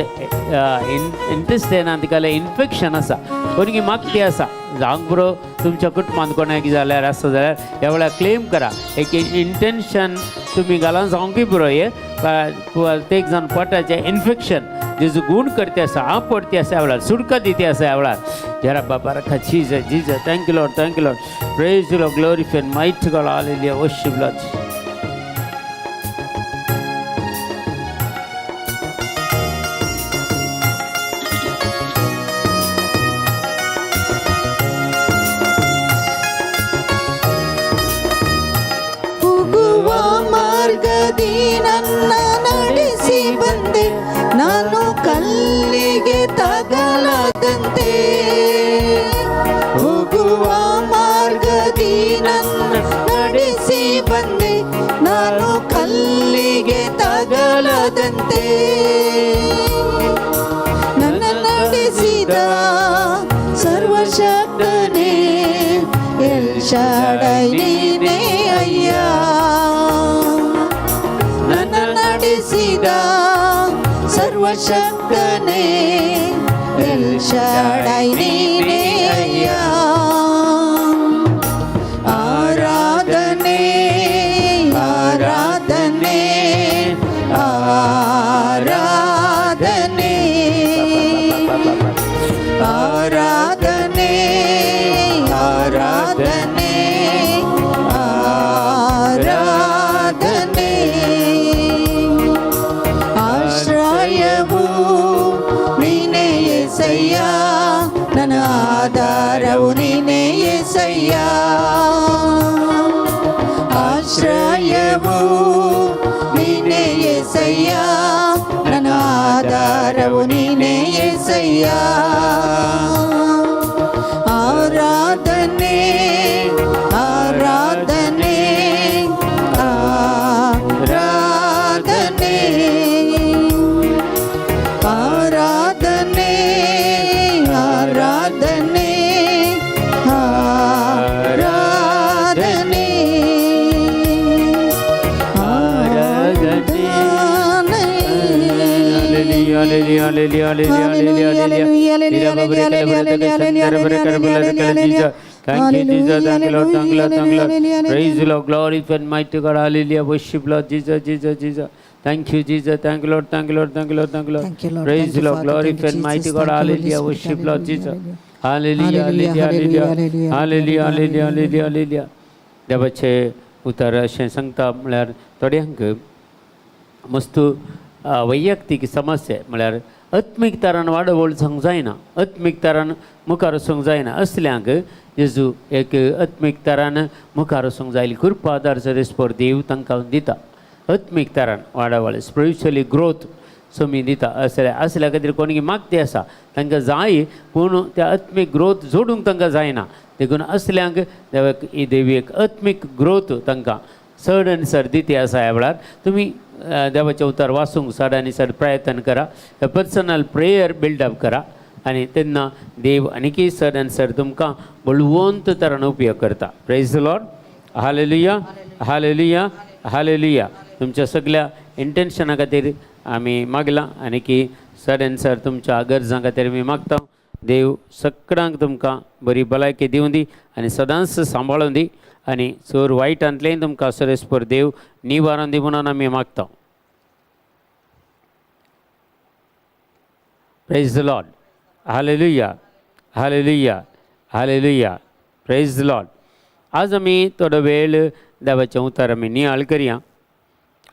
इंटेस्टायनांत तिका इन्फेक्शन आसा, कोणकी मागती आसा, जावंक पुरो तुमच्या कुटुंबांत कोणाक जाल्यार आसा जाल्यार ह्या वेळार क्लेम करा. एक इंटेन्शन तुमी घालान जावंकूय पुरो. हे ते एक जावन पोटाचें इन्फेक्शन जेजू गूण करते आसा, हांव पडती आसा ह्या वेळार, सुडका दिती आसा ह्या वेळार. जरा बाबा रखा. Jesus, Jesus, thank you Lord, thank you Lord. Praise you Lord, glory and might God, hallelujah, worship Lord.
ಹೋಗುವ ಮಾರ್ಗದಿ ನನ್ನ ನಡೆಸಿ ಬಂದೆ, ನಾನು ಕಲ್ಲಿಗೆ ತಗಲದಂತೆ. ಹೋಗುವ ಮಾರ್ಗದಿ ನನ್ನ ನಡೆಸಿ ಬಂದೆ, ನಾನು ಕಲ್ಲಿಗೆ ತಗಲದಂತೆ. ನನ್ನ ನಡೆಸಿದ ಸರ್ವಶಕ್ತನೇ, ಎಲ್ ಶಾಡೈ ನೀನೇ ಅಯ್ಯ. ನನ್ನ ನಡೆಸಿದ ಸರ್ವಶಕ್ತನೇ, ಎಲ್ ಶಾಡೈ ನೀನೇ ಅಯ್ಯ. ಆರಾಧನೆ, ಆರಾಧನೆ, ಆರಾಧನೆ, ಆರಾಧನೆ, ಆರಾಧನೆ, ಆರಾಧನೆ. ಆಶ್ರಯವು ನೀನೇ ಏಸಯ್ಯ, ನನ್ನ ಆಧಾರವು ನೀನೇ ಏಸಯ್ಯ. ಆಶ್ರಯವು ನೀನೇ ಏಸಯ್ಯ, ನನ್ನ ಆಧಾರವು ನೀನೇ ಏಸಯ್ಯ. ಆರಾಧನೆ, ಆರಾಧನೆ, ಆರಾಧನೆ, ಆರಾಧನೆ, ಆರಾಧನೆ, ಆರಾಧನೆ, ಆರಾಧನೆ.
Hallelujah, hallelujah, hallelujah, hallelujah. Thank you, Jesus. Thank you, Lord. Thank you, Lord. Thank you, Lord. Praise the Lord. Glory and mighty God. Hallelujah. Worship Lord Jesus, Jesus, Jesus. Thank you, Jesus. Thank you, Lord. Thank you, Lord. Thank you, Lord. Thank you, Lord.
Thank you, Lord.
Praise
Thank
the
you,
Lord.
Father.
Glory
Thank you,
and mighty
Jesus.
God.
Thank you, Holy
Hallelujah.
Spirit.
Worship Lord
Hallelujah.
Jesus. Hallelujah.
Hallelujah.
Hallelujah.
Hallelujah.
Hallelujah. Hallelujah. Hallelujah. Hallelujah. देवाचें उतर अशें सांगता म्हळ्यार थोड्यांक मस्तू वैयक्तीक समस्या, म्हळ्यार आत्मीक तरान वाडवळ जावंक जायना, आत्मीक तरान मुखार वचूंक जायना, असल्यांक जेजू एक आत्मीक तरान मुखार वचूंक जाय कृपा आदार रेस्पोर देव तांकां दिता. आत्मीक तरान वाडावळ, स्पिरिच्युअली ग्रोथ सोमी दिता. असल्या असल्या खातीर कोणी मागती आसा, तांकां जाय, पूण त्या आत्मीक ग्रोथ जोडूंक तांकां जायना. देखून असल्यांक देवाक ही देवी एक आत्मीक ग्रोथ तांकां चड आनी चड दिती आसा. ह्या वेळार तुमी देवाचें उतर वाचूंक चड आनी चड प्रयत्न करा, पर्सनल प्रेयर बिल्डअप करा आनी तेन्ना देव आनीकय चड आनी चड तुमकां बळवंत तरान उपयोग करता. Praise Lord. Hallelujah, hallelujah, hallelujah. तुमच्या सगळ्या इंटेन्शना खातीर आमी मागलां आनी की चड आनी चड तुमच्या गरजां खातीर आमी मागता. देव सगळ्यांक तुमकां बरी भलायकी दिवं दी आनी सदांच सांबाळून दी आनी चोर वायटांतलें तुमकां सरेस्पर देव निवारण दी म्हणून आमी मागता. Praise the Lord. Hallelujah, hallelujah, hallelujah. Praise the Lord. आज आमी थोडो वेळ देवाचें उतर आमी नियाळ करया.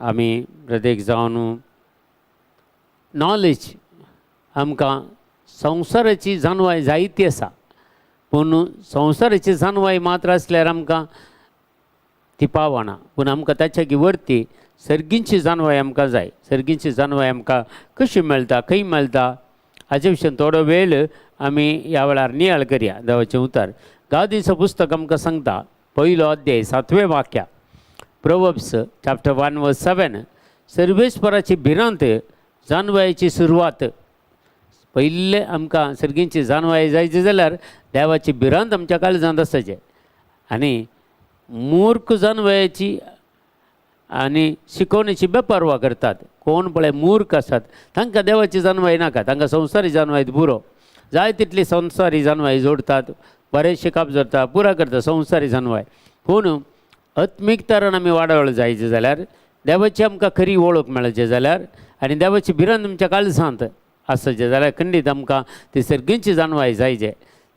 आमी प्रत्येक जावन नॉलेज, आमकां संवसाराची जाणवाय जायती आसा, पूण संवसाराची जाणवाय मात्र आसल्यार आमकां ती पावना. पूण आमकां ताच्या वरती सर्गींची जाणवाय आमकां जाय. सर्गींची जाणवाय आमकां कशी मेळटा, खंय मेळटा, हाजे विशीं थोडो वेळ आमी ह्या वेळार नियाळ करया. देवाचें उतर गादीचो पुस्तक आमकां सांगता, पयलो अध्याय सातवें वाक्या, प्रोवर्ब्स चॅप्टर 1 वर्स 7, सर्वेस्पराची भिरांत जाणवायेची सुरवात. पयलें आमकां सर्गींची जाणवाय जायची जाल्यार देवाची भिरांत आमच्या काळजांत आसचें आनी मूर्ख जाणवायेची आनी शिकोवणेची बेपर्वा करतात. कोण पळय मूर्ख आसात, तांकां देवाची जाणवाय नाका, तांकां संवसारी जाणवाय पुरो. जाय तितली संवसारी जाणवाय जोडतात, बरें शिकप जोडटा, पुरा करता संवसारी जाणवाय. पूण आत्मीक तरान आमी वाडावळ जायचे जाल्यार, देवाची आमकां खरी वळख मेळची जाल्यार आनी देवाची भिरांत आमच्या काळजांत आसचें जाल्यार खंडीत आमकां ती सर्गींची जाणवाय जायचे.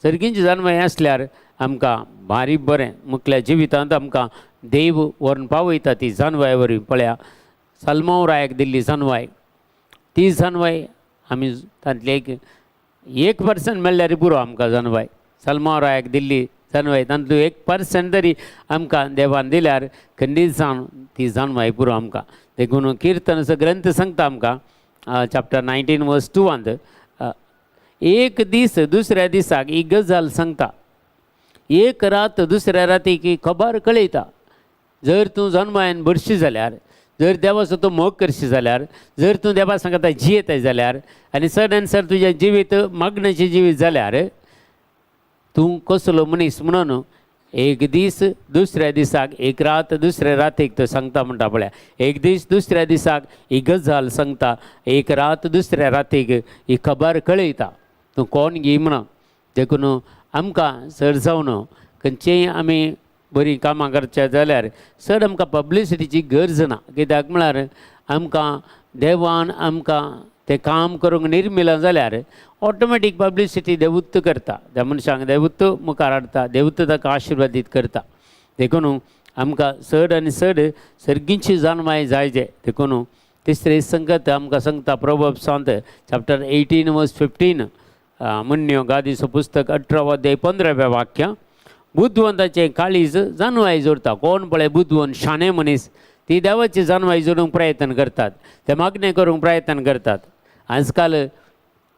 सर्गींची जाणवाय आसल्यार आमकां भारी बरें मुखल्या जिवितांत आमकां देव व्हरून पावयता ती जाणवाय वरवीं. पळया साल्मांव रायाक दिल्ली जाणवाय, ती जाणवाय आमी तांतली एक 1% मेळ्ळ्यार पुरो आमकां जाणवाय. साल्मांव रायाक दिल्ली जाणवाय तांतलो 1% तरी आमकां देवान दिल्यार खंडीत जावन ती जाणवाय पुरो आमकां. देखून किर्तनाचो ग्रंथ सांगता आमकां चॅप्टर 19 वर्स 2 एक दीस दुसऱ्या दिसाक ही गजाल सांगता, एक रात दुसऱ्या रातीक ही खबर कळयता. जर तूं जाणवायेन भरशी जाल्यार, जर देवाचो तूं मोग करशी जाल्यार, जर तूं देवा सांगता जियेताय जाल्यार आनी सड आनी सड तुजें जिवीत मागण्याचें जिवीत जाल्यार तूं कसलो मनीस म्हणून एक दीस दुसऱ्या दिसाक, एक रात दुसऱ्या रातीक तो सांगता. म्हणटा पळया, एक दीस दुसऱ्या दिसाक ही गजाल सांगता, एक रात दुसऱ्या रातीक ही खबर कळयता, तूं कोण घे म्हणून. देखून आमकां चड जावन खंयचेय आमी बरीं कामां करचें जाल्यार चड आमकां पब्लिसिटीची गरज ना. कित्याक म्हळ्यार आमकां देवान आमकां तें काम करूंक निर्मिलां जाल्यार ऑटोमॅटीक पब्लिसिटी देवूत करता, त्या मनशांक देवूत मुखार हाडटा, देवूत ताका आशिर्वादीत करता. देखून आमकां चड आनी चड सर्गींची जाणवाय जाय जे. देखून तिसरे संगत आमकां सांगता प्रोवर्ब्सांत चॅप्टर 18 वर्स 15, मुन्यो गादीचो पुस्तक 18 अध्याय 15व्या वाक्य, बुदवंताचें काळीज जानवाय जोडटा. कोण पळय बुदवंत शाणे मनीस ती देवाची जानवाय जोडूंक प्रयत्न करतात, ते मागणें करूंक प्रयत्न करतात. आजकाल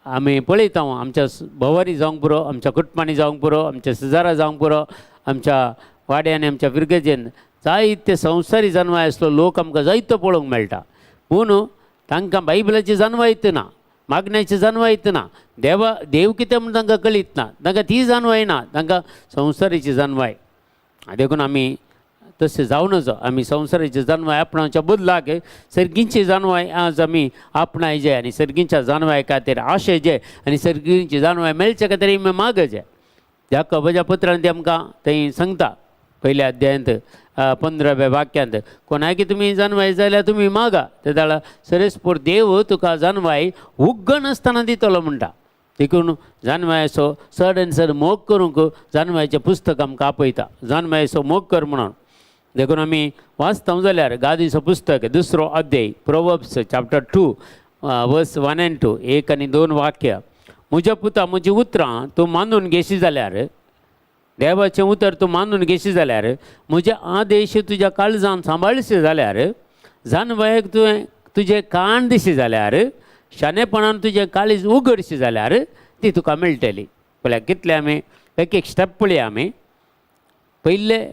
आमी पळयता, आमच्या भोंवारी जावंक पुरो, आमच्या कुटुंबांनी जावंक पुरो, आमच्या शेजारा जावंक पुरो, आमच्या वाड्यान, आमच्या फिरगजेन जायते संवसारी जानवाय आसलो लोक आमकां जायतो पळोवंक मेळटा. पूण तांकां बायबलाची जानवाय ना, मागण्याची जानवाय ना, देवा देव कितें म्हूण तांकां कळीत ना, तांकां ती जानवाय ना, तांकां संवसारीची जानवाय. देखून आमी तशें जावं नजो. आमी संवसाराची जानवाय आपणाच्या बदलाक सर्गींची जानवाय आज आमी आपणायचे आनी सर्गींच्या जानवाय खातीर आशेचे आनी सर्गींची जानवाय मेळचे खातीर आमी मागचे. याकोबाच्या पत्रान ती आमकां थंय सांगता पयल्या अध्यायांत 15व्या वाक्यांत, कोणाकी तुमी जानवाय जाल्यार तुमी मागा, ते जाल्यार सरेस्पोर देव तुका जानवाय उग्गण आसतना दितलो म्हणटा. देखून जानवायचो चड आनी चड मोग करूंक जानवायचें पुस्तक आमकां आपयता, जानवायचो मोग कर म्हणून. देखून आमी वाचता जाल्यार गादीचो पुस्तक 2 अध्याय, प्रोवर्ब्स चॅप्टर 2 वर्स 1 आनी 2, 1 आनी 2 वाक्य. म्हज्या पुता म्हजी उतरां तूं मानून घेशी जाल्यार, देवाचें उतर तूं मानून घेशी जाल्यार, म्हजे आदेश तुज्या काळजान सांबाळशी जाल्यार, जानवायक तुवें तुजें कान दिशी जाल्यार, शाणेपणान तुजें काळीज उगडशी जाल्यार ती तुका मेळटली. पळया कितले आमी एक एक स्टेप पळया आमी. पयले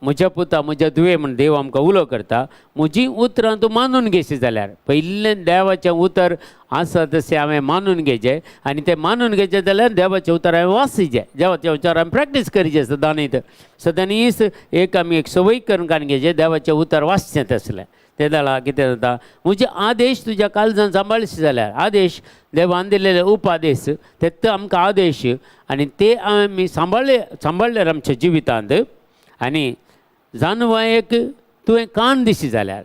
म्हज्या पुता म्हज्या धुवे म्हण देव आमकां उलो करता, म्हजी उतरां तूं मानून घेशी जाल्यार. पयलें देवाचें उतर आसा तशें हांवें मानून घेवचें आनी तें मानून घेवचें जाल्यार देवाचें उतर हांवें वाचिचें, देवाचें उतर हांवें प्रॅक्टीस करचें सदांनीत सदांनीच एक आमी एक संवय करून काडून घेवचें, देवाचें उतर वाचचें तसलें. तें जाल्यार कितें जाता, म्हजे आदेश तुज्या काळजान सांबाळशी जाल्यार, आदेश देवान दिल्लेले उपादेश ते आमकां आदेश आनी ते आमी सांबाळ्ळे सांबाळ्ळ्यार आमच्या जिवितांत. आनी जानवायक तुवें कान दिशी जाल्यार,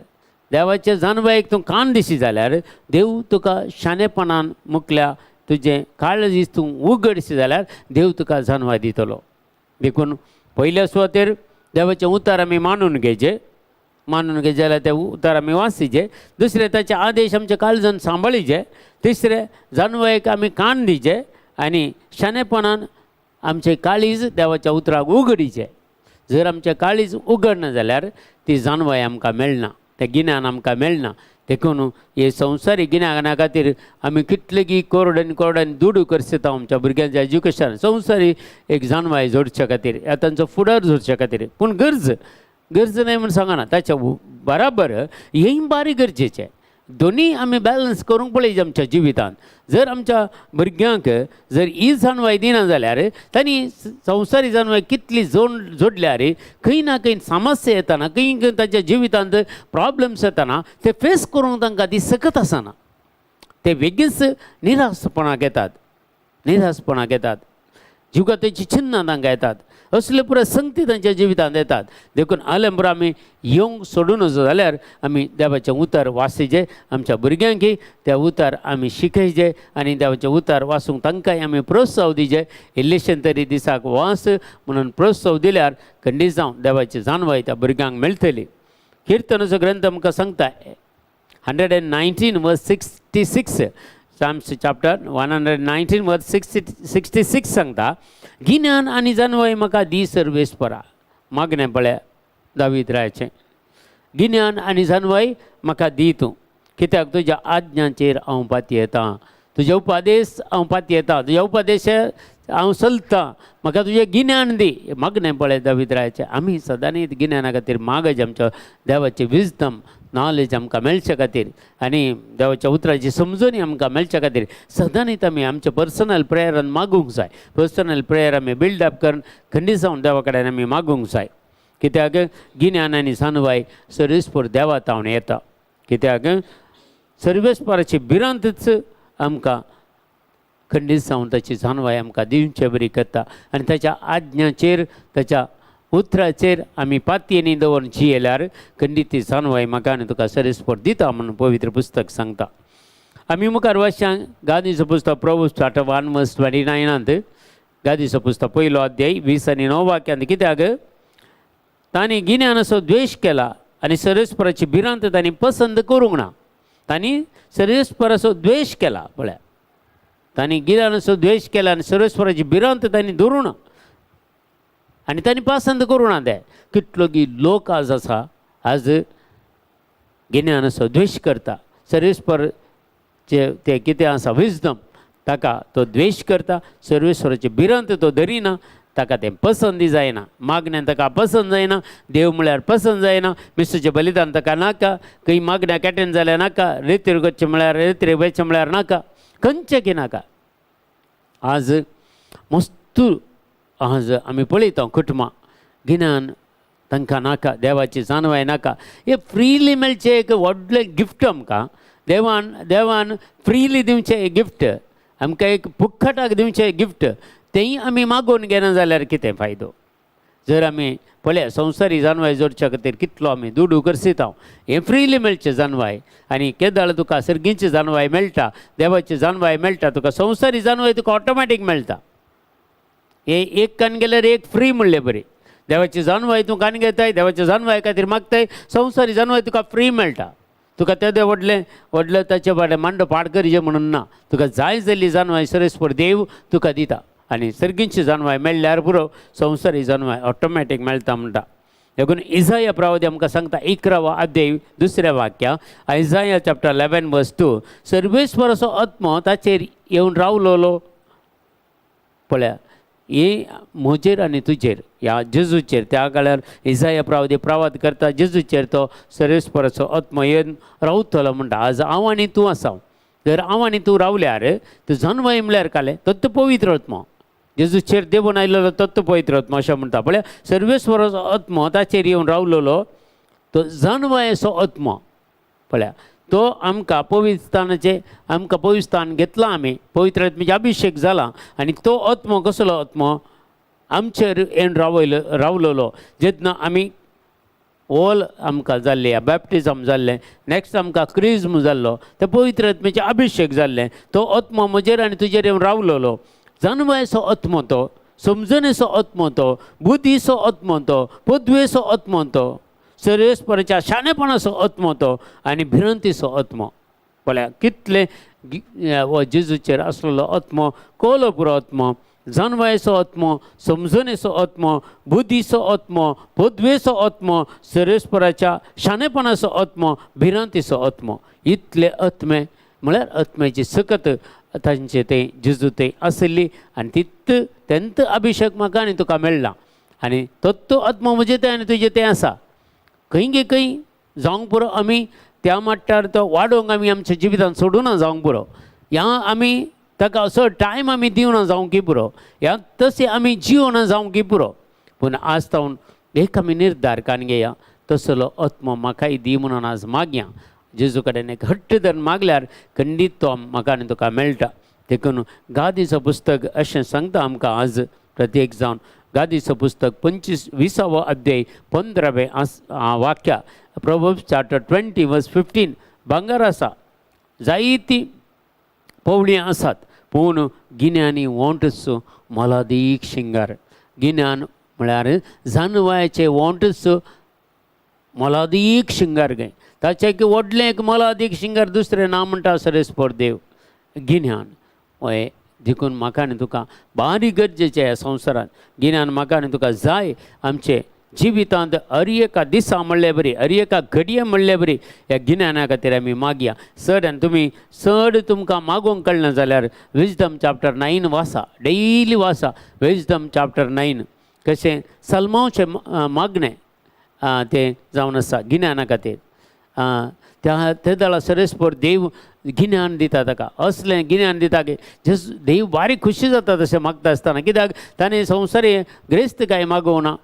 देवाच्या जानवायक तूं कान दिशी जाल्यार, देव तुका शाणेपणान मुकल्या तुजें काळजीस तूं उगडशी जाल्यार देव तुका जानवाय दितलो. देखून पयल्या सुवातेर देवाचें उतर आमी मानून घेवचें, मानून घेवचें जाल्यार ते उतर आमी वाचिचें. दुसरें ताचे आदेश आमच्या काळजान सांबाळीचे. तिसरें जानवायक आमी कान दिवचें आनी शाणेपणान आमचें काळीज देवाच्या उतराक उगडीचें. जर आमचें काळीज उगडना जाल्यार ती जानवाय आमकां मेळना, तें गिन्यान आमकां मेळना. देखून हे संवसारी गिन्याना खातीर आमी कितलेगी करोडांनी करोडांनी दुडू खर्चिता आमच्या भुरग्यांच्या एज्युकेशन, संवसारी एक जानवाय जोडच्या खातीर, तांचो फुडार जोडच्या खातीर. पूण गरज गरज न्हय म्हूण सांगना, ताच्या बराबर हेंय बारीक गरजेचें. दोनी आमी बॅलन्स करूंक पळयचे आमच्या जिवितांत. जर आमच्या भुरग्यांक जर ही जाणवाय दिना जाल्यार तांणी संवसारी जाणवाय कितली जोडल्यार खंय ना खंय समस्या येताना, खंय खंय तांच्या जिवितांत प्रॉब्लम्स येताना ते फेस करूंक तांकां ती सकत आसना, ते बेगीनच निराशपणाक येतात, निराशपणाक येतात, जिवघाताची चिन्नां तांकां येतात, असले पुराय संगती तांच्या जिवितांत येतात. देखून आलें आमी येवंक सोडून वचो जाल्यार आमी देवाचें उतर वाचिचें, आमच्या भुरग्यांकय त्या उतर आमी शिकयचें आनी देवाचें उतर वाचूंक तांकांय आमी प्रोत्साहन दिवचें. इल्लेशें तरी दिसाक वाच म्हणून प्रोत्साहन दिल्यार खंडीत जावन देवाची जाणवाय त्या भुरग्यांक मेळटली. किर्तनाचो ग्रंथ आमकां सांगता 119 verse 66, Psalms chapter 119 verse 66 सांगता, गिन्यान आनी जानवाय म्हाका दी सर्वेस्परा. मागणें पळय दावीद रायाचें, गिन्यान आनी जानवाय म्हाका दी तूं, कित्याक तुज्या आज्ञांचेर हांव पातयेतां, तुज्या उपदेश हांव पातयेतां, तुज्या उपदेश हांव चलतां, म्हाका तुजें गिन्यान दी. मागणें पळय दावीद रायाचें. आमी सदांच गिन्याना खातीर मागचे, आमच्या देवाचें विजडम नॉलेज आमकां मेळचे खातीर आनी देवाच्या उतराची समजणी आमकां मेळचे खातीर सदांच आमी आमच्या पर्सनल प्रेयरान मागूंक जाय. पर्सनल प्रेयर आमी बिल्डअप करून खंडीत जावन देवा कडेन आमी मागूंक जाय. कित्याक गिन्यान आनी जाणवाय सर्वेस्पर देवा तावन येता. कित्याक सर्वेस्पराची भिरांतच आमकां खंडीत जावन ताची जाणवाय आमकां दिवचे बरी करता आनी ताच्या आज्ञाचेर ताच्या उतराचेर आमी पातयेनी दवरून जियेल्यार खंडीत ती जाणवाय म्हाका आनी तुका सर्वेस्पर दिता म्हणून पवित्र पुस्तक सांगता. आमी मुखार वाचशां गादीचो पुस्तक प्रोवर्ब्स चॅप्टर 1 वर्स 29 गादीचो पुस्तक पयलो अध्याय 20 आनी 9 वाक्यांत. कित्याक तांणी गिन्यानाचो द्वेश केला आनी सर्वेस्पराची भिरांत तांणी पसंत करूंक ना. तांणी सर्वेस्पराचो द्वेश केला पळया, तांणी गिन्यानाचो द्वेश केला आनी सर्वेस्पराची भिरांत तांणी धरूंक ना. आनी तांणी पसंत करूं ना. ते कितलो की लोक आज आसा, आज गिन्यानाचो द्वेश करता. सर्वेस्पर जे ते कितें आसा विजडम, ताका तो द्वेश करता. सर्वेश्वराची भिरांत तो धरिना, ताका तें पसंदी जायना. मागण्यान ताका पसंद जायना, देव म्हळ्यार पसंद जायना, मिस्तूचें बलिदान ताका नाका, खंय मागण्याक एटेंड जाल्यार नाका, रेतीर वचचें म्हळ्यार रेतीर वचचें म्हळ्यार नाका, खंयचें की नाका. आज मस्तू आज आमी पळयता कुटुंबां गिन्यान तांकां नाका, देवाची जाणवाय नाका. हे फ्रिली मेळचें एक व्हडलें गिफ्ट आमकां देवान, देवान फ्रिली दिवचें गिफ्ट आमकां, एक फुक्कटाक दिवचें गिफ्ट, तेंय आमी मागोवन घेना जाल्यार कितें फायदो? जर आमी पळया संवसारी जानवाय जोडच्या खातीर कितलो आमी दुडू खर्चिता. हें फ्रिली मेळचें जानवाय, आनी केदळ तुका सर्गीची जानवाय मेळटा, देवाची जानवाय मेळटा, तुका संवसारी जानवाय तुका ऑटोमॅटीक मेळटा. हे एक कान गेल्यार एक फ्री म्हणले बरी. देवाची जानवाय तूं कान घेताय, देवाची जानवाय खातीर मागताय, संवसारी जानवाय तुका फ्री मेळटा. तुका तेदें व्हडलें व्हडलें ताचे फाटल्यान मांडो पाड करचें म्हणून ना. तुका जाय जाल्ली जानवाय सरेस्पर देव तुका दिता, आनी सर्गींची जानवाय मेळ्ळ्यार पुरो, संवसारी जानवाय ऑटोमॅटीक मेळटा म्हणटा. देखून इजाया प्रवादी आमकां सांगता 11वो अध्याय दुसऱ्या वाक्या, आयजाया चॅप्टर 11 वर्स 2, सर्वेस्वराचो आत्मो ताचेर येवन रावलोलो. पळया, ही म्हजेर आनी तुजेर, ह्या जेजूचेर, त्या काळार इजाया प्रवादी प्रवाद करता, जेजूचेर तो सर्वेस्पराचो आत्मो येवन रावतलो म्हणटा. आज हांव आनी तूं आसा, जर हांव आनी तूं रावल्यार तूं जानवाय म्हळ्यार कालें तत्व पवित्र आत्मो, जेजूचेर देवून आयलेलो तत्व पवित्र आत्मो अशें म्हणटा. पळया, सर्वेस्वराचो आत्मो ताचेर येवन रावलोलो, तो जानवायेचो आत्मो. पळया, तो आमकां पवित्रस्थानाचें, आमकां पवित्रस्थान घेतलां आमी, पवित्र आत्म्याचो अभिशेक जाला, आनी तो आत्मो कसलो आत्मो आमचेर येवन रावलोलो. जेन्ना आमी ओल आमकां जाल्लें, बॅप्टिजम जाल्लें, नॅक्स्ट आमकां क्रिज्म जाल्लो, ते पवित्र आत्म्याचें अभिशेक जाल्लें, तो आत्मो म्हजेर आनी तुजेर येवन रावलोलो. जानवायेचो आत्मो तो, समजणेचो आत्मो तो, बुद्धीचो आत्मो तो, पदवेचो आत्मो तो, सर्वेस्पराच्या शाणेपणाचो आत्मो तो, आनी भिरांतीचो आत्मो. पळया कितले हो जेजूचेर आसलेलो आत्मो, कोलो पुरो आत्मो, जानवायेचो आत्मो, समजणेचो आत्मो, बुद्धीचो आत्मो, पदवेचो आत्मो, सर्वेस्पराच्या शाणेपणाचो आत्मो, भिरांतीचो आत्मो. इतले आत्मे म्हळ्यार आत्म्याची सकत तांचे ते जेजू ते आसली, आनी तित तेंत अभिशेक म्हाका आनी तुका मेळ्ळा, आनी तत्व आत्मो म्हजें तें आनी तुजें तें आसा. खंय गे खंय जावंक पुरो, आमी त्या मट्टार तो वाडोवंक आमी आमच्या जिवितान सोडूना जावंक पुरो, ह्या आमी ताका असो टायम आमी दिवना जावंक पुरो, ह्या तशें आमी जिवना जावंक पुरो. पूण आज तावन एक आमी निर्धार कान घेया, तसलो आत्मो म्हाकाय दी म्हणून आज मागया. जेजू कडेन एक हट्ट धरून मागल्यार खंडीत तो म्हाका आनी तुका मेळटा. देखून गादीचो पुस्तक अशें सांगता आमकां आज प्रत्येक जावन, गादीचो पुस्तक 20वो अध्याय 15वें वाक्या, प्रोवर्ब्स चॅप्टर 20 वर्स 15. भांगर आसा, जायती पवळी आसात, पूण गिन्यानी वोंटच मोलादीक शिंगार. गिन्यान म्हळ्यार जानवायचे वोंटच मोलादीक शिंगार गे. ताचें एक व्हडलें एक मोलादीक शिंगार दुसरें ना म्हणटा सरेस्पर देव गिन्यान. हय, देखून म्हाका आनी तुका बारीक गरजेचें ह्या संवसारांत गिन्यान म्हाका आनी तुका जाय. आमचे जिवितांत हर एका दिसा म्हणले बरी, हर एका घडये म्हणले बरी ह्या गिन्याना खातीर आमी मागया चड. आनी तुमी चड तुमकां मागोवंक कळना जाल्यार विजडम चॅप्टर 9 वाचा, डेली वाचा विजडम चॅप्टर 9. कशें सलमावचें मागणें तें जावन आसा गिन्याना खातीर. त्या ते दळा सरेस्पर देव गिन्यान दिता ताका, असलें गिन्यान दिता की जस देव बारीक खुशी जाता तशें मागता आसतना. कित्याक ताणें संवसारी ग्रेस्त काय मागोवना,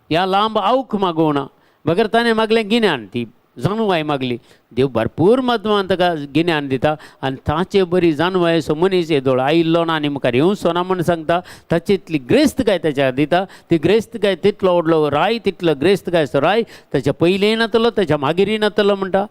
ह्या लांब आवक मागोवना, बगर ताणें मागलें गिन्यान, ती जानवाय मागली. देव भरपूर माध्यमान ताका गिन्यान दिता, आनी ताचे बरी जानवायेचो मनीस येदोळ आयिल्लो ना आनी मुखार येवचो ना म्हूण सांगता. ताची इतली ग्रेस्तकाय ताच्या दिता, ती ग्रेस्तकाय तितलो व्हडलो राय, तितलो ग्रेस्तकायचो राय ताच्या पयलीं नातलो, ताच्या मागीरय नातलो म्हणटा.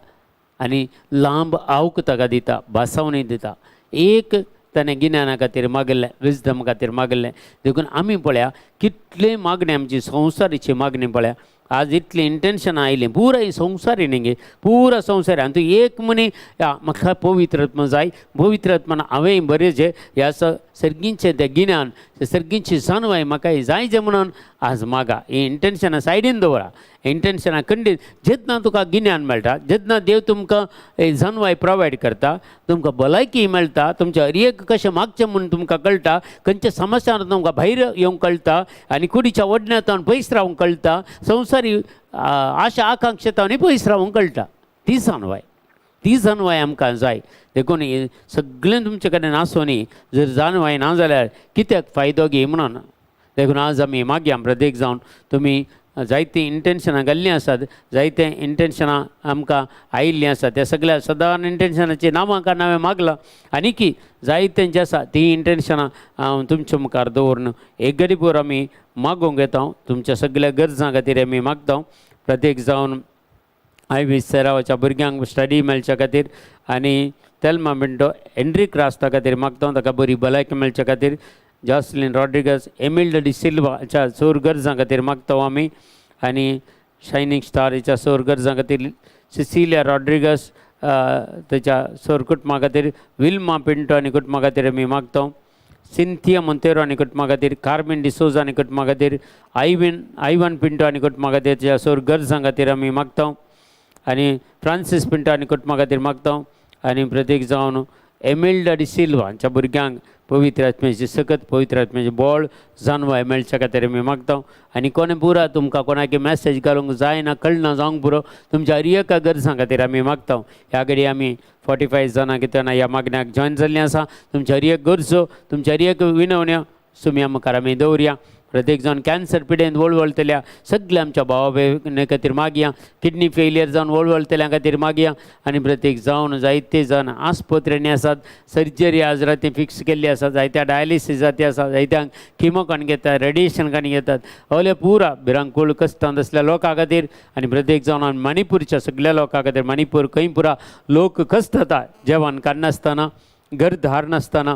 आनी लांब आवक ताका दिता, भासावणी दिता. एक ताणें गिन्याना खातीर मागलें, विजडम खातीर मागलें. देखून आमी पळया कितले मागणी आमची संवसारीची मागणी पळया. आज इतलीं इंटेन्शनां आयलीं पुराय संवसारी न्ही गे, पुरा संवसारी. आनी तूं एक मनी म्हाका पवित्र आत्मा जाय, पवित्र आत्मान हांवें बरें जें ह्या सर्गींचें तें गिन्यान, सर्गींची जाणवाय म्हाका जाय जें म्हणून आज मागा. ही इंटेन्शनां सायडीन दवरा, इंटेन्शनां खंडीत. जेन्ना तुका गिन्यान मेळटा, जेन्ना देव तुमकां जाणवाय प्रोवायड करता, तुमकां भलायकी मेळटा, तुमच्या हर एक कशें मागचें म्हूण तुमकां कळटा, खंयच्या समस्यान तुमकां भायर येवंक कळटा आनी कुडीच्या ओडण्यातावन पयस रावंक कळटा, संवसारी आशा आकांक्षेतावनय पयस रावंक कळटा. ती जाणवाय, ती जाणवाय आमकां जाय. देखून सगळें तुमचे कडेन आसूनय जर जाणवाय ना जाल्यार कित्याक फायदो घे म्हणून. देखून आज आमी मागया प्रत्येक जावन तुमी जायतीं इंटेन्शनां घाल्लीं आसात, जायते इंटेन्शनां आमकां आयिल्लीं आसात, त्या सगळ्या सदां इंटेन्शनाचीं नांवां काडून हांवें मागलां. आनी जायतें जें आसा तीं इंटेन्शनां हांव तुमच्या मुखार दवरून एक घडी पुरो आमी मागूंक येता. तुमच्या सगळ्या गरजां खातीर आमी मागता. प्रत्येक जावन आयवी सेरावाच्या भुरग्यांक स्टडी मेळच्या खातीर आनी तेल्मा मिंटो एन्ड्रीक रास्ता खातीर मागता, ताका बरी भलायकी मेळच्या खातीर. जॉसलीन रॉड्रिगस, एमिल्ड डी सिल्वाच्या सोर गरजां खातीर मागता आमी आनी शायनींग स्टार हेच्या सोर गरजां खातीर, सिसिलिया रॉड्रिगस तेच्या सोर कुटुंबा खातीर, विल्मा पिंटो आनी कुटुंबा खातीर आमी मागता, सिंथिया मोंतेरो आनी कुटुंबा खातीर, कार्मेन डिसोजा आनी कुटुंबा खातीर, आयवन पिंटो आनी कुटुंबा खातीर तेच्या सोर गरजां खातीर आमी मागता आनी फ्रांसीस पिंटो आनी कुटुंबा खातीर मागता आनी प्रत्येक जावन एमिल्डा डी सिल्वा हांच्या भुरग्यांक पवित्र आत्म्याची सकत, पवित्र आत्म्याची बळ जाणवाय मेळच्या खातीर आमी मागता. आनी कोणें पुरा तुमकां कोणाक मॅसेज घालूंक जायना, कळना जावंक पुरो, तुमच्या हर एका गरजां खातीर आमी मागता. ह्या घडी आमी 45 जाणां कितें ह्या मागण्याक जॉयन जाल्लीं आसा. तुमच्या हर एक गरजो, तुमच्या हर एक विनवण्यो सुमया मुखार आमी दवरया. प्रत्येक जावन कॅन्सर पिडेन वळवळतल्या सगल्या आमच्या भावा भयणी खातीर मागया, किडनी फेलियर जावन वळवळतल्या खातीर मागया आनी प्रत्येक जावन जायते जाण आस्पत्रेंनी आसात, सर्जरी आज राती फिक्स केल्ली आसा, जायत्या डायलिसीस जाती आसा, जायत्यांक किमो काडून घेतात, रेडिएशन काडून घेतात, अवले पुरा भिरांकूळ कश्टांत आसल्या लोकां खातीर आनी प्रत्येक जावन आमी मणिपूरच्या सगल्या लोकां खातीर, मणिपूर खंय पुरा लोक कश्टता, जेवण काडनासतना, घरदार नासतना,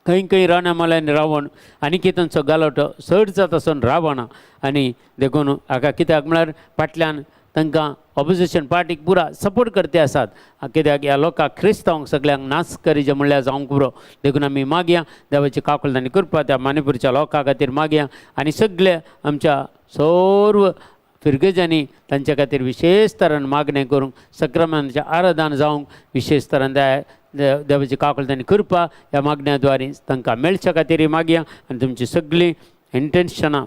खंय खंय रानां माल्यानी रावण आनी कितें तांचो गालोटो चड जाता आसून रावना. आनी देखून हाका कित्याक म्हळ्यार फाटल्यान तांकां ऑपोजिशन पार्टीक पुरा सपोर्ट करते आसात, कित्याक ह्या लोकांक क्रिस्तांवक सगल्यांक नाच करीचे म्हणल्यार जावंक पुरो. देखून आमी मागया देवाची काकुळट आनी कृपा त्या मणिपूरच्या लोकां खातीर मागया आनी सगळे आमच्या सर्व फिरगजांनी तांच्या खातीर विशेश तरान मागणें करूंक, सक्रामांचें आराधन जावंक विशेश तरान देवाची काकुळट आनी कृपा ह्या मागण्या द्वारे तांकां मेळच्या खातीर मागया आनी तुमची सगळीं इंटेन्शनां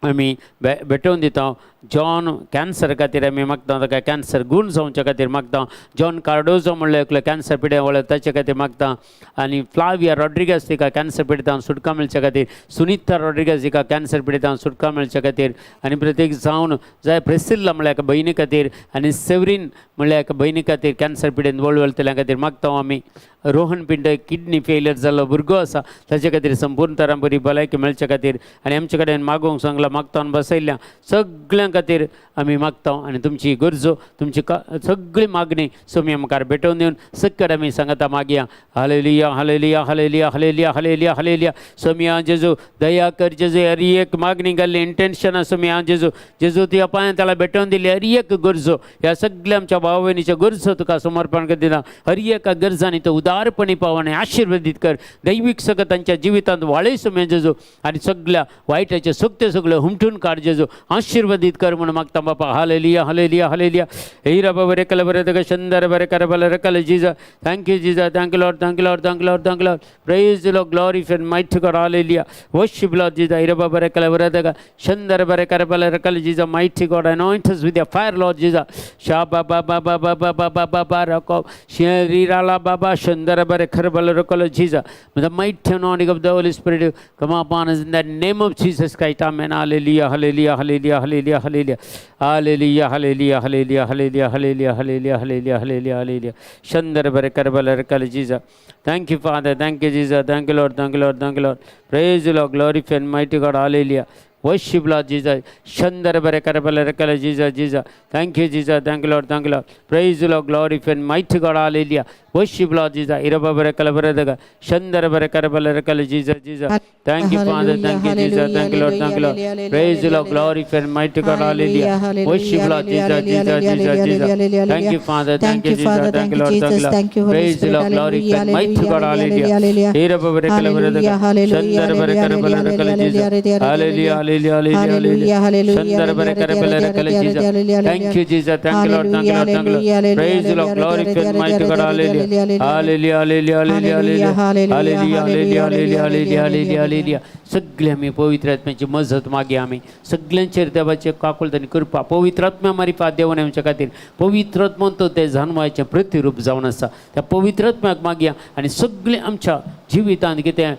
आमी भेटोवन दिता. जॉन कॅन्सर खातीर आमी मागता, ताका कॅन्सर गूण जावच्या खातीर मागता. जॉन कार्डोजो म्हणल्यार एकलो कॅन्सर पिड्या वळख ताचे खातीर मागता आनी फ्लाविया रॉड्रिगस तिका कॅन्सर पिडितांक सुटका मेळच्या खातीर, सुनिता रॉड्रिगस हिका कॅन्सर पिडितांक सुटका मेळच्या खातीर आनी प्रत्येक जावन जाय प्रेसिल्ला म्हणल्यार एका भयणी खातीर आनी सेवरीन म्हणल्यार एका भयणी खातीर कॅन्सर पिडेन वळवळतल्या खातीर मागता आमी. रोहन पिंटो किडनी फेलियर जाल्लो भुरगो आसा ताचे खातीर संपूर्ण तरां बरी भलायकी मेळच्या खातीर आनी आमचे कडेन मागूंक सांगलां, मागता बसयल्ल्या सगळ्यां खातीर आमी मागता आनी तुमची गरजो, तुमची सगळी मागणी सोम्या मुखार भेटोवन दिवन सक्कड आमी सांगता मागया. Hallelujah, hallelujah, hallelujah, hallelujah, hallelujah, hallelujah. Saumya जेजू दया कर जेजू, हर एक मागणी घाल्ली इंटेन्शनां सोम्या जेजू, जेजू तुज्या पांयां त्याला भेटोवन दिली हर एक गरजो, ह्या सगळ्या आमच्या भाव भयणीच्यो गरजो तुका समर्पण दिला. हर एका गरजांनी तो उदारपणी पाव आनी आशिर्वादीत कर. दैवीक सगळं तांच्या जिवितांत वाळय सोम्या जेजू आनी सगळ्या वायटाचे सगळे सगळे हुमटून काड जेजू, आशिर्वादीत कर म्हणून मागता बापा. Hallelujah, hallelujah, hallelujah. हेरा बाबा रे कल बरे तक शंदर बरे कर बल रकल जीजा. Thank you जीजा, thank you Lord, thank you Lord, thank you Lord, thank you Lord. Praise Lord, glory and mighty God. Hallelujah. Worship Lord जीजा. हिरा बाबा रे कल बरे तक शंदर बरे कर बल रकल जीजा. Mighty God, anoint us with your fire Lord जीजा. शा बाबा बाबा बाबा बाबा बाबा रको शरीराला बाबा शंदर बरे खर बल रकल जीजा. The mighty anointing of the Holy Spirit come upon us in the name of Jesus Christ. Amen. Hallelujah, hallelujah, hallelujah, hallelujah, hallelujah, hallelujah, hallelujah, hallelujah, hallelujah, hallelujah, hallelujah, hallelujah, hallelujah, hallelujah. Chandra bare karbala rakal Jesus. Thank you Father, thank you Jesus, thank you Lord, thank you Lord, thank you Lord. Praise the Lord, glorify and mighty God. Hallelujah. Worship Lord Jesus. Shandara Barakara Rakala Jesus, Jesus. Thank you, Jesus. Thank you, Lord. Thank you, Lord. Praise the Lord, glory and mighty God. Hallelujah. Worship Lord Jesus. Iraba Barakala Baradaga. Shandara Barakara Rakala Jesus, Jesus. Thank you, Father. Thank you, Jesus. Thank you, Lord. Thank you, Lord. Praise the Lord, glory and mighty God. Hallelujah. Worship Lord Jesus, Jesus, Jesus, Jesus. Thank you, Father. Thank you, Jesus. Thank you, Lord. Thank you, Lord. Praise the Lord, glory and mighty God. Hallelujah. Iraba Barakala Baradaga. Shandara Barakara Rakala Jesus. Hallelujah. Hallelujah. Hallelujah. Shandara Barakara Rakala Jesus. Thank you, Jesus. Thank you, Lord. Thank you, Lord. Thank you, Lord. Praise the Lord, glory and mighty God. Hallelujah. Hallelujah. Hallelujah. Hallelujah. Hallelujah. Hallelujah. Hallelujah. Hallelujah. Hallelujah. सगळे आमी पवित्र आत्म्याची मजत मागी आमी सगळ्यांचेर देवाचे काकुळट आनी कृपा पवित्र आत्म्या मारिफात देवान आमच्या खातीर पवित्र आत्मो तो ते जानवायचें प्रतिरूप जावन आसा त्या पवित्र आत्म्याक मागया आनी सगळे आमच्या जिवितांत कितें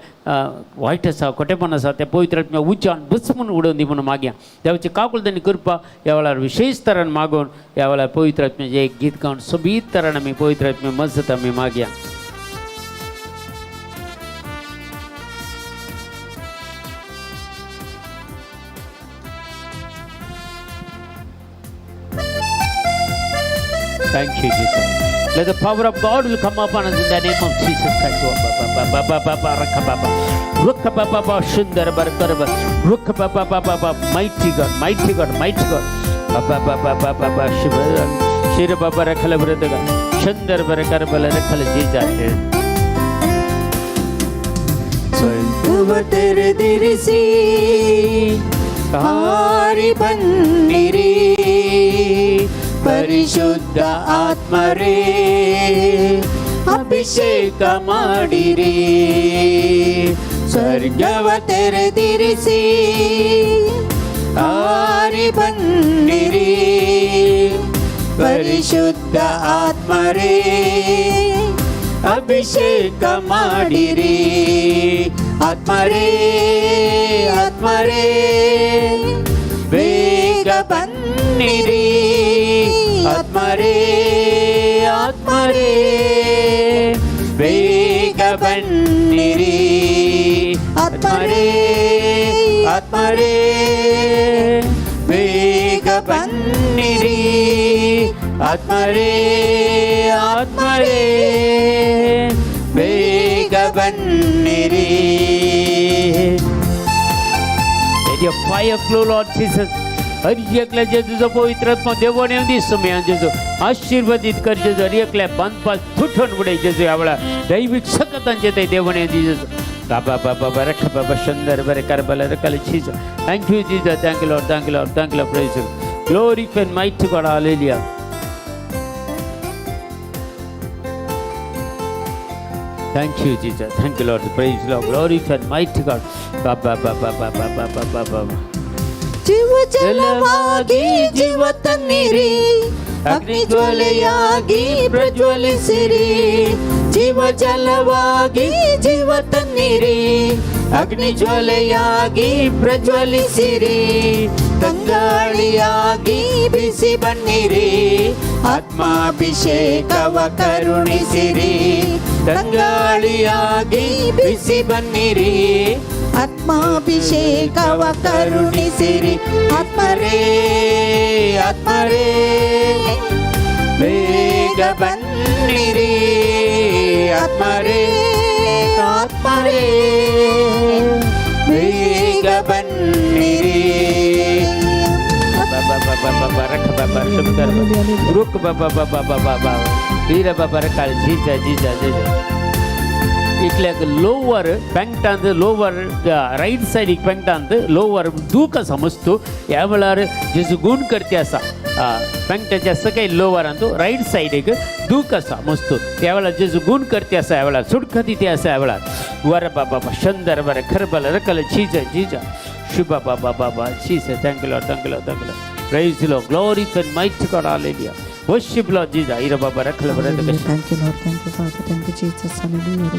वायट आसा खोटेपण आसा त्या पवित्र आत्म्या उज्यान भस्मून उडोवन दी म्हणून मागया देवाची काकुळट आनी कृपा ह्या वेळार विशेश तरान मागून ह्या वेळार पवित्र आत्म्याचें एक गीत गावन सोबीत तरान आमी पवित्र आत्म्या मजत आमी मागया. Thank you, Jesus. Let the power of God will come upon us in the name of Jesus Christ. Mighty God, mighty God, mighty God.
ಸ್ವರ್ಗವ ತೆರೆದಿರಿಸಿ ಹಾರಿ ಬನ್ನಿರಿ ಪರಿಶುದ್ಧ ಆತ್ಮರೇ ಅಭಿಷೇಕ ಮಾಡಿರಿ ಸ್ವರ್ಗವ ತೆರೆದಿರಿಸಿ ಹಾರಿ ಬನ್ನಿರಿ ಪರಿಶುದ್ಧ ಆತ್ಮರೇ ಅಭಿಷೇಕ ಮಾಡಿರಿ ಆತ್ಮರೇ ಆತ್ಮರೇ ಬೇಗ ಬನ್ನಿರಿ ಆತ್ಮರೇ ಆತ್ಮರೇ ಬೇಗ ಬನ್ನಿರಿ ಆತ್ಮರೇ ಆತ್ಮರೇ ಬೇಗ ಬನ್ನಿರಿ ಆತ್ಮರೇ ಆತ್ಮರೇ ಬೇಗ ಬನ್ನಿರಿ.
Let your fire flow, Lord Jesus. हर एकल्या जेजूचो पवित्र आत्मा देवान येवन दी समय जेजू आशीर्वादीत कर जेजू. हर एकल्या बांदपास तुटून उडय जेजू. ह्या वेळार दैवीक सकतांचे ते देवान येवन दी जेजू. बाबा बाबा बरं बाबा सुंदर बरें कारबाला रकाल Jesus. Thank you Jesus. Thank you Lord. Thank you Lord. Thank you Lord. Praise glory and mighty God. Hallelujah. Thank you, Jesus. Thank you, Lord. Praise Lord. Glory and mighty God. Ba ba ba ba ba ba ba ba ba ba.
ಜೀವ ಜಲವಾಗಿ ಜೀವ ತನ್ನಿರಿ ಅಗ್ನಿ ಜ್ವಾಲೆಯಾಗಿ ಪ್ರಜ್ವಲಿಸಿರಿ ಜೀವ ಜಲವಾಗಿ ಜೀವ ತನ್ನಿರಿ ಅಗ್ನಿ ಜ್ವಾಲೆಯಾಗಿ ಪ್ರಜ್ವಲಿಸಿರಿ ತಂಗಾಳಿಯಾಗಿ ಬಿಸಿ ಬನ್ನಿರಿ ಆತ್ಮಾಭಿಷೇಕವ ಕರುಣಿಸಿರಿ ತಂಗಾಳಿಯಾಗಿ ಬಿಸಿ ಬನ್ನಿರಿ ಆತ್ಮಾಭಿಷೇಕವ ಕರುಣಿಸಿರಿ ಆತ್ಮರೇ ಆತ್ಮರೇ ಬೇಗ ಬನ್ನಿರಿ ಆತ್ಮರೇ ಆತ್ಮರೇ ಬೇಗ ಬನ್ನಿರಿ.
Ba ba ba ba ba ba raka ba ba shumdar ba. Ruk ba ba ba ba ba ba ba. Veera ba ba rakal Jesus Jesus Jesus. इतल्याक लोवर पेंगटांत लोवर रायट सायडीक पेंगटांत लोवर दूख आसा मस्तू ह्या वेळार जेजू गुण करते आसा पेंगटाच्या सकयल लोवरांत रायट सायडीक दूख आसा मस्तू ह्या वेळार जेजू गुण करते आसा ह्या वेळार सुटखती ते आसा ह्या वेळार वर बाबा शंदर बरें खरबल रकल चीज जीजा शुभा बाबा बाबा चीज. Thank you Lord. Thank you Lord. Thank you Lord. Praise Lord. Glory and mighty God. Hallelujah. Worship Lord Jesus. Ira Baba Rakhala Barada.
Thank you, Lord. Thank you, Father. Thank you, Jesus. Hallelujah.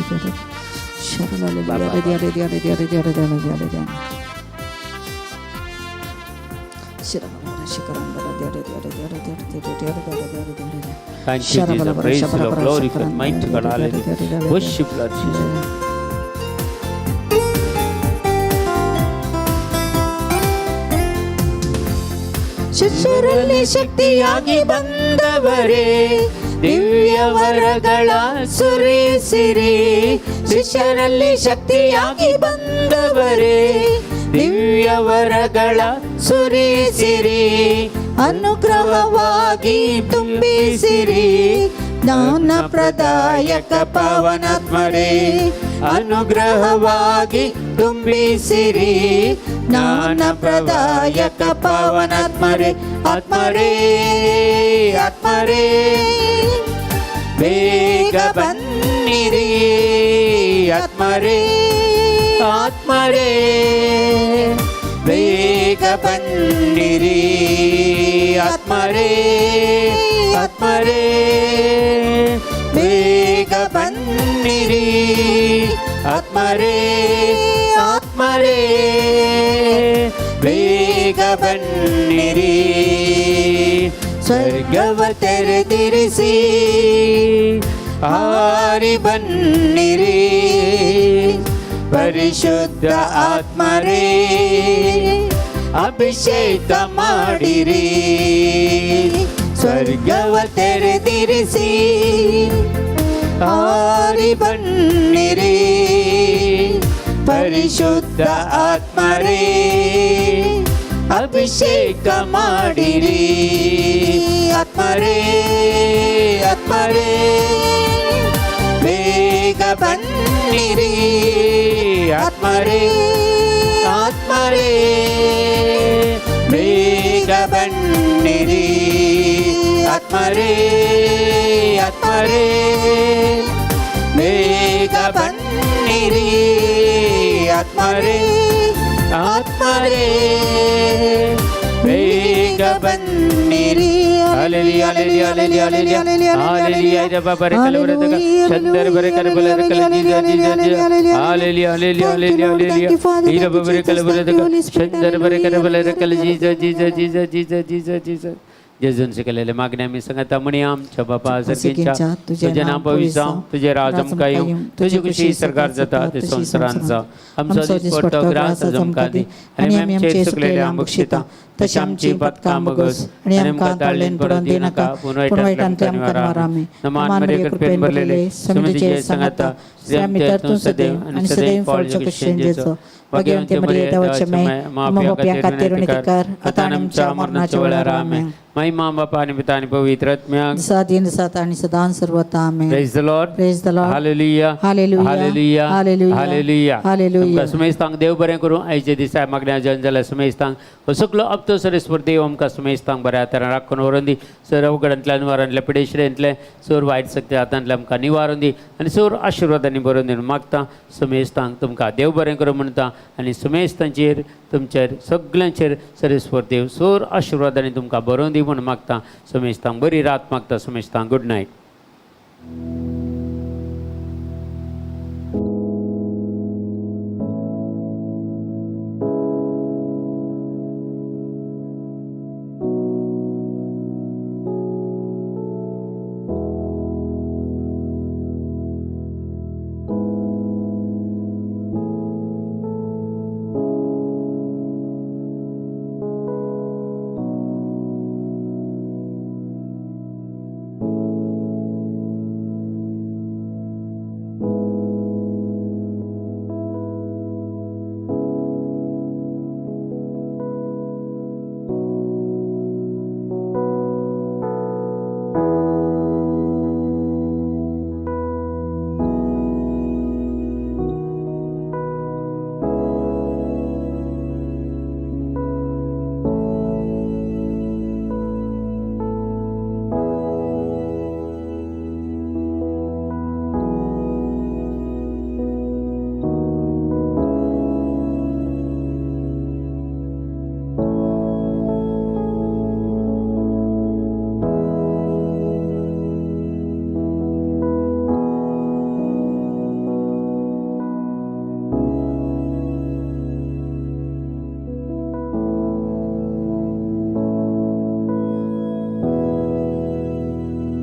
Thank you, Jesus. Praise the Lord. Glory and mighty God. Hallelujah. Worship Lord Jesus.
ಶಿಷ್ಯರಲ್ಲಿ ಶಕ್ತಿಯಾಗಿ ಬಂದವರೇ, ದಿವ್ಯ ವರಗಳ ಸುರಿಸಿರಿ. ಶಿಷ್ಯರಲ್ಲಿ ಶಕ್ತಿಯಾಗಿ ಬಂದವರೇ, ದಿವ್ಯ ವರಗಳ ಸುರಿಸಿರಿ. ಅನುಗ್ರಹವಾಗಿ ತುಂಬಿಸಿರಿ, ಜ್ಞಾನ ಪ್ರದಾಯಕ ಪಾವನಾತ್ಮರೇ. ಅನುಗ್ರಹವಾಗಿ ತುಂಬಿಸಿರಿ, ಜ್ಞಾನ ಪ್ರದಾಯಕ ಪಾವನಾತ್ಮರೇ. ಆತ್ಮರೇ, ಆತ್ಮರೇ, ಬೇಗ ಬನ್ನಿರಿ. ಆತ್ಮರೇ, ಆತ್ಮರೇ, ಬೇಗ ಬನ್ನಿರಿ. ಆತ್ಮರೇ, ಆತ್ಮರೇ, ಬೇಗ ಬನ್ನಿರಿ. ಆತ್ಮರೇ, ಆತ್ಮರೇ, ಬೇಗ ಬನ್ನಿರಿ. ಸ್ವರ್ಗವ ತೆರೆದಿರಿಸಿ ಹಾರಿ ಬನ್ನಿರಿ. ಪರಿಶುದ್ಧ ಆತ್ಮರೇ, ಅಭಿಷೇಕ ಮಾಡಿರಿ. ಸ್ವರ್ಗವ ತೆರೆದಿರಿಸಿ ಹಾರಿ ಬನ್ನಿರಿ. ಪರಿಶುದ್ಧ ಆತ್ಮರೇ, ಅಭಿಷೇಕ ಮಾಡಿರಿ. ಆತ್ಮರೇ, ಆತ್ಮರೇ, ಬೇಗ ಬನ್ನಿರಿ. ಆತ್ಮರೇ, ಆತ್ಮರೇ, ಬೇಗ ಬನ್ನಿರಿ. ಆತ್ಮರೇ, ಆತ್ಮರೇ, ಬೇಗ ಬನ್ನಿರಿ. ಆತ್ಮರೇ, ಆತ್ಮರೇ, ಬೇಗ ಬನ್ನಿರಿ.
Hallelujah, hallelujah, hallelujah, hallelujah. Hallelujah. ಚಂದರ ಬರೆ ಕರಬಲ ಕಲ ಜೀಜ ಜೀಜ ಜೀಜ. Hallelujah, hallelujah, hallelujah, hallelujah. ಈರ ಬರೆ ಕಲಬಲ ಚಂದರ ಬರೆ ಕರಬಲ ಕಲ ಜೀಜ ಜೀಜ ಜೀಜ ಜೀಜ ಜೀಜ ಜೀಜ. जेजून शिकलेले मागणे आमी सांगता म्हणया. आमच्या बापा सर्गींच्या, तुझे नाव पवित्र जावं, तुझे राज आमकां येवं, तुजी खुशी सरकार जाता ते संवसारांत जावं. आमचो दिसपट्टो ग्रास आज आमकां दी आनी आमी आमचे चुकलेले आमकां तशें आमची पथकां बगस
आनी आमकां ताळ्ळेन पडोवन दिनाका, पूण वायटांतल्यान आमकां निवार.
नमान मरिये, कृपेन भरलेले, स्वामी सांगाता,
स्त्रियां तूं सदैव आनी सदैव फळचो क्रिश्चन जेजू. भाग्यवंती मरिये, देवाचे माय, आम्हा पाप्यां खातीर विनंती कर, आता आनी आमच्या मरणाच्या वेळार. आमेन.
महिमा बापा आणि पिता आणि पवित्र आत्म्याक.
दिसादीन सात आणि सदान सर्वता. आमेन.
Praise the Lord.
Praise the Lord.
Hallelujah.
Hallelujah.
Hallelujah.
Hallelujah.
Hallelujah.
Hallelujah.
तुमकां सुमेस्तांक देव बरें करूं. आयचे दिसा मागण्या जन जाल्यार सुमेस्तांक हो सगलो अप्तो सरेस्वर देव आमकां सुमेस्तांक बऱ्या तरान राखून व्हरून दी. सर अवघडांतल्यान, निवारांतल्या, पिडेशरेंतले, सोर वायट शक्ती हातांतल्या आमकां निवारून दी आनी सोर आशिर्वादांनी बरोवन दी मागता. सुमेस्तांक तुमकां देव बरें करूं म्हणटा आनी सुमेस्तांचेर, तुमचेर, सगल्यांचेर सरेस्वर देव सोर आशिर्वादांनी तुमकां बरोवन दी म्हूण मागता. सुमेस्तांक बरी रात मागता. सुमेस्तांक गुड नायट.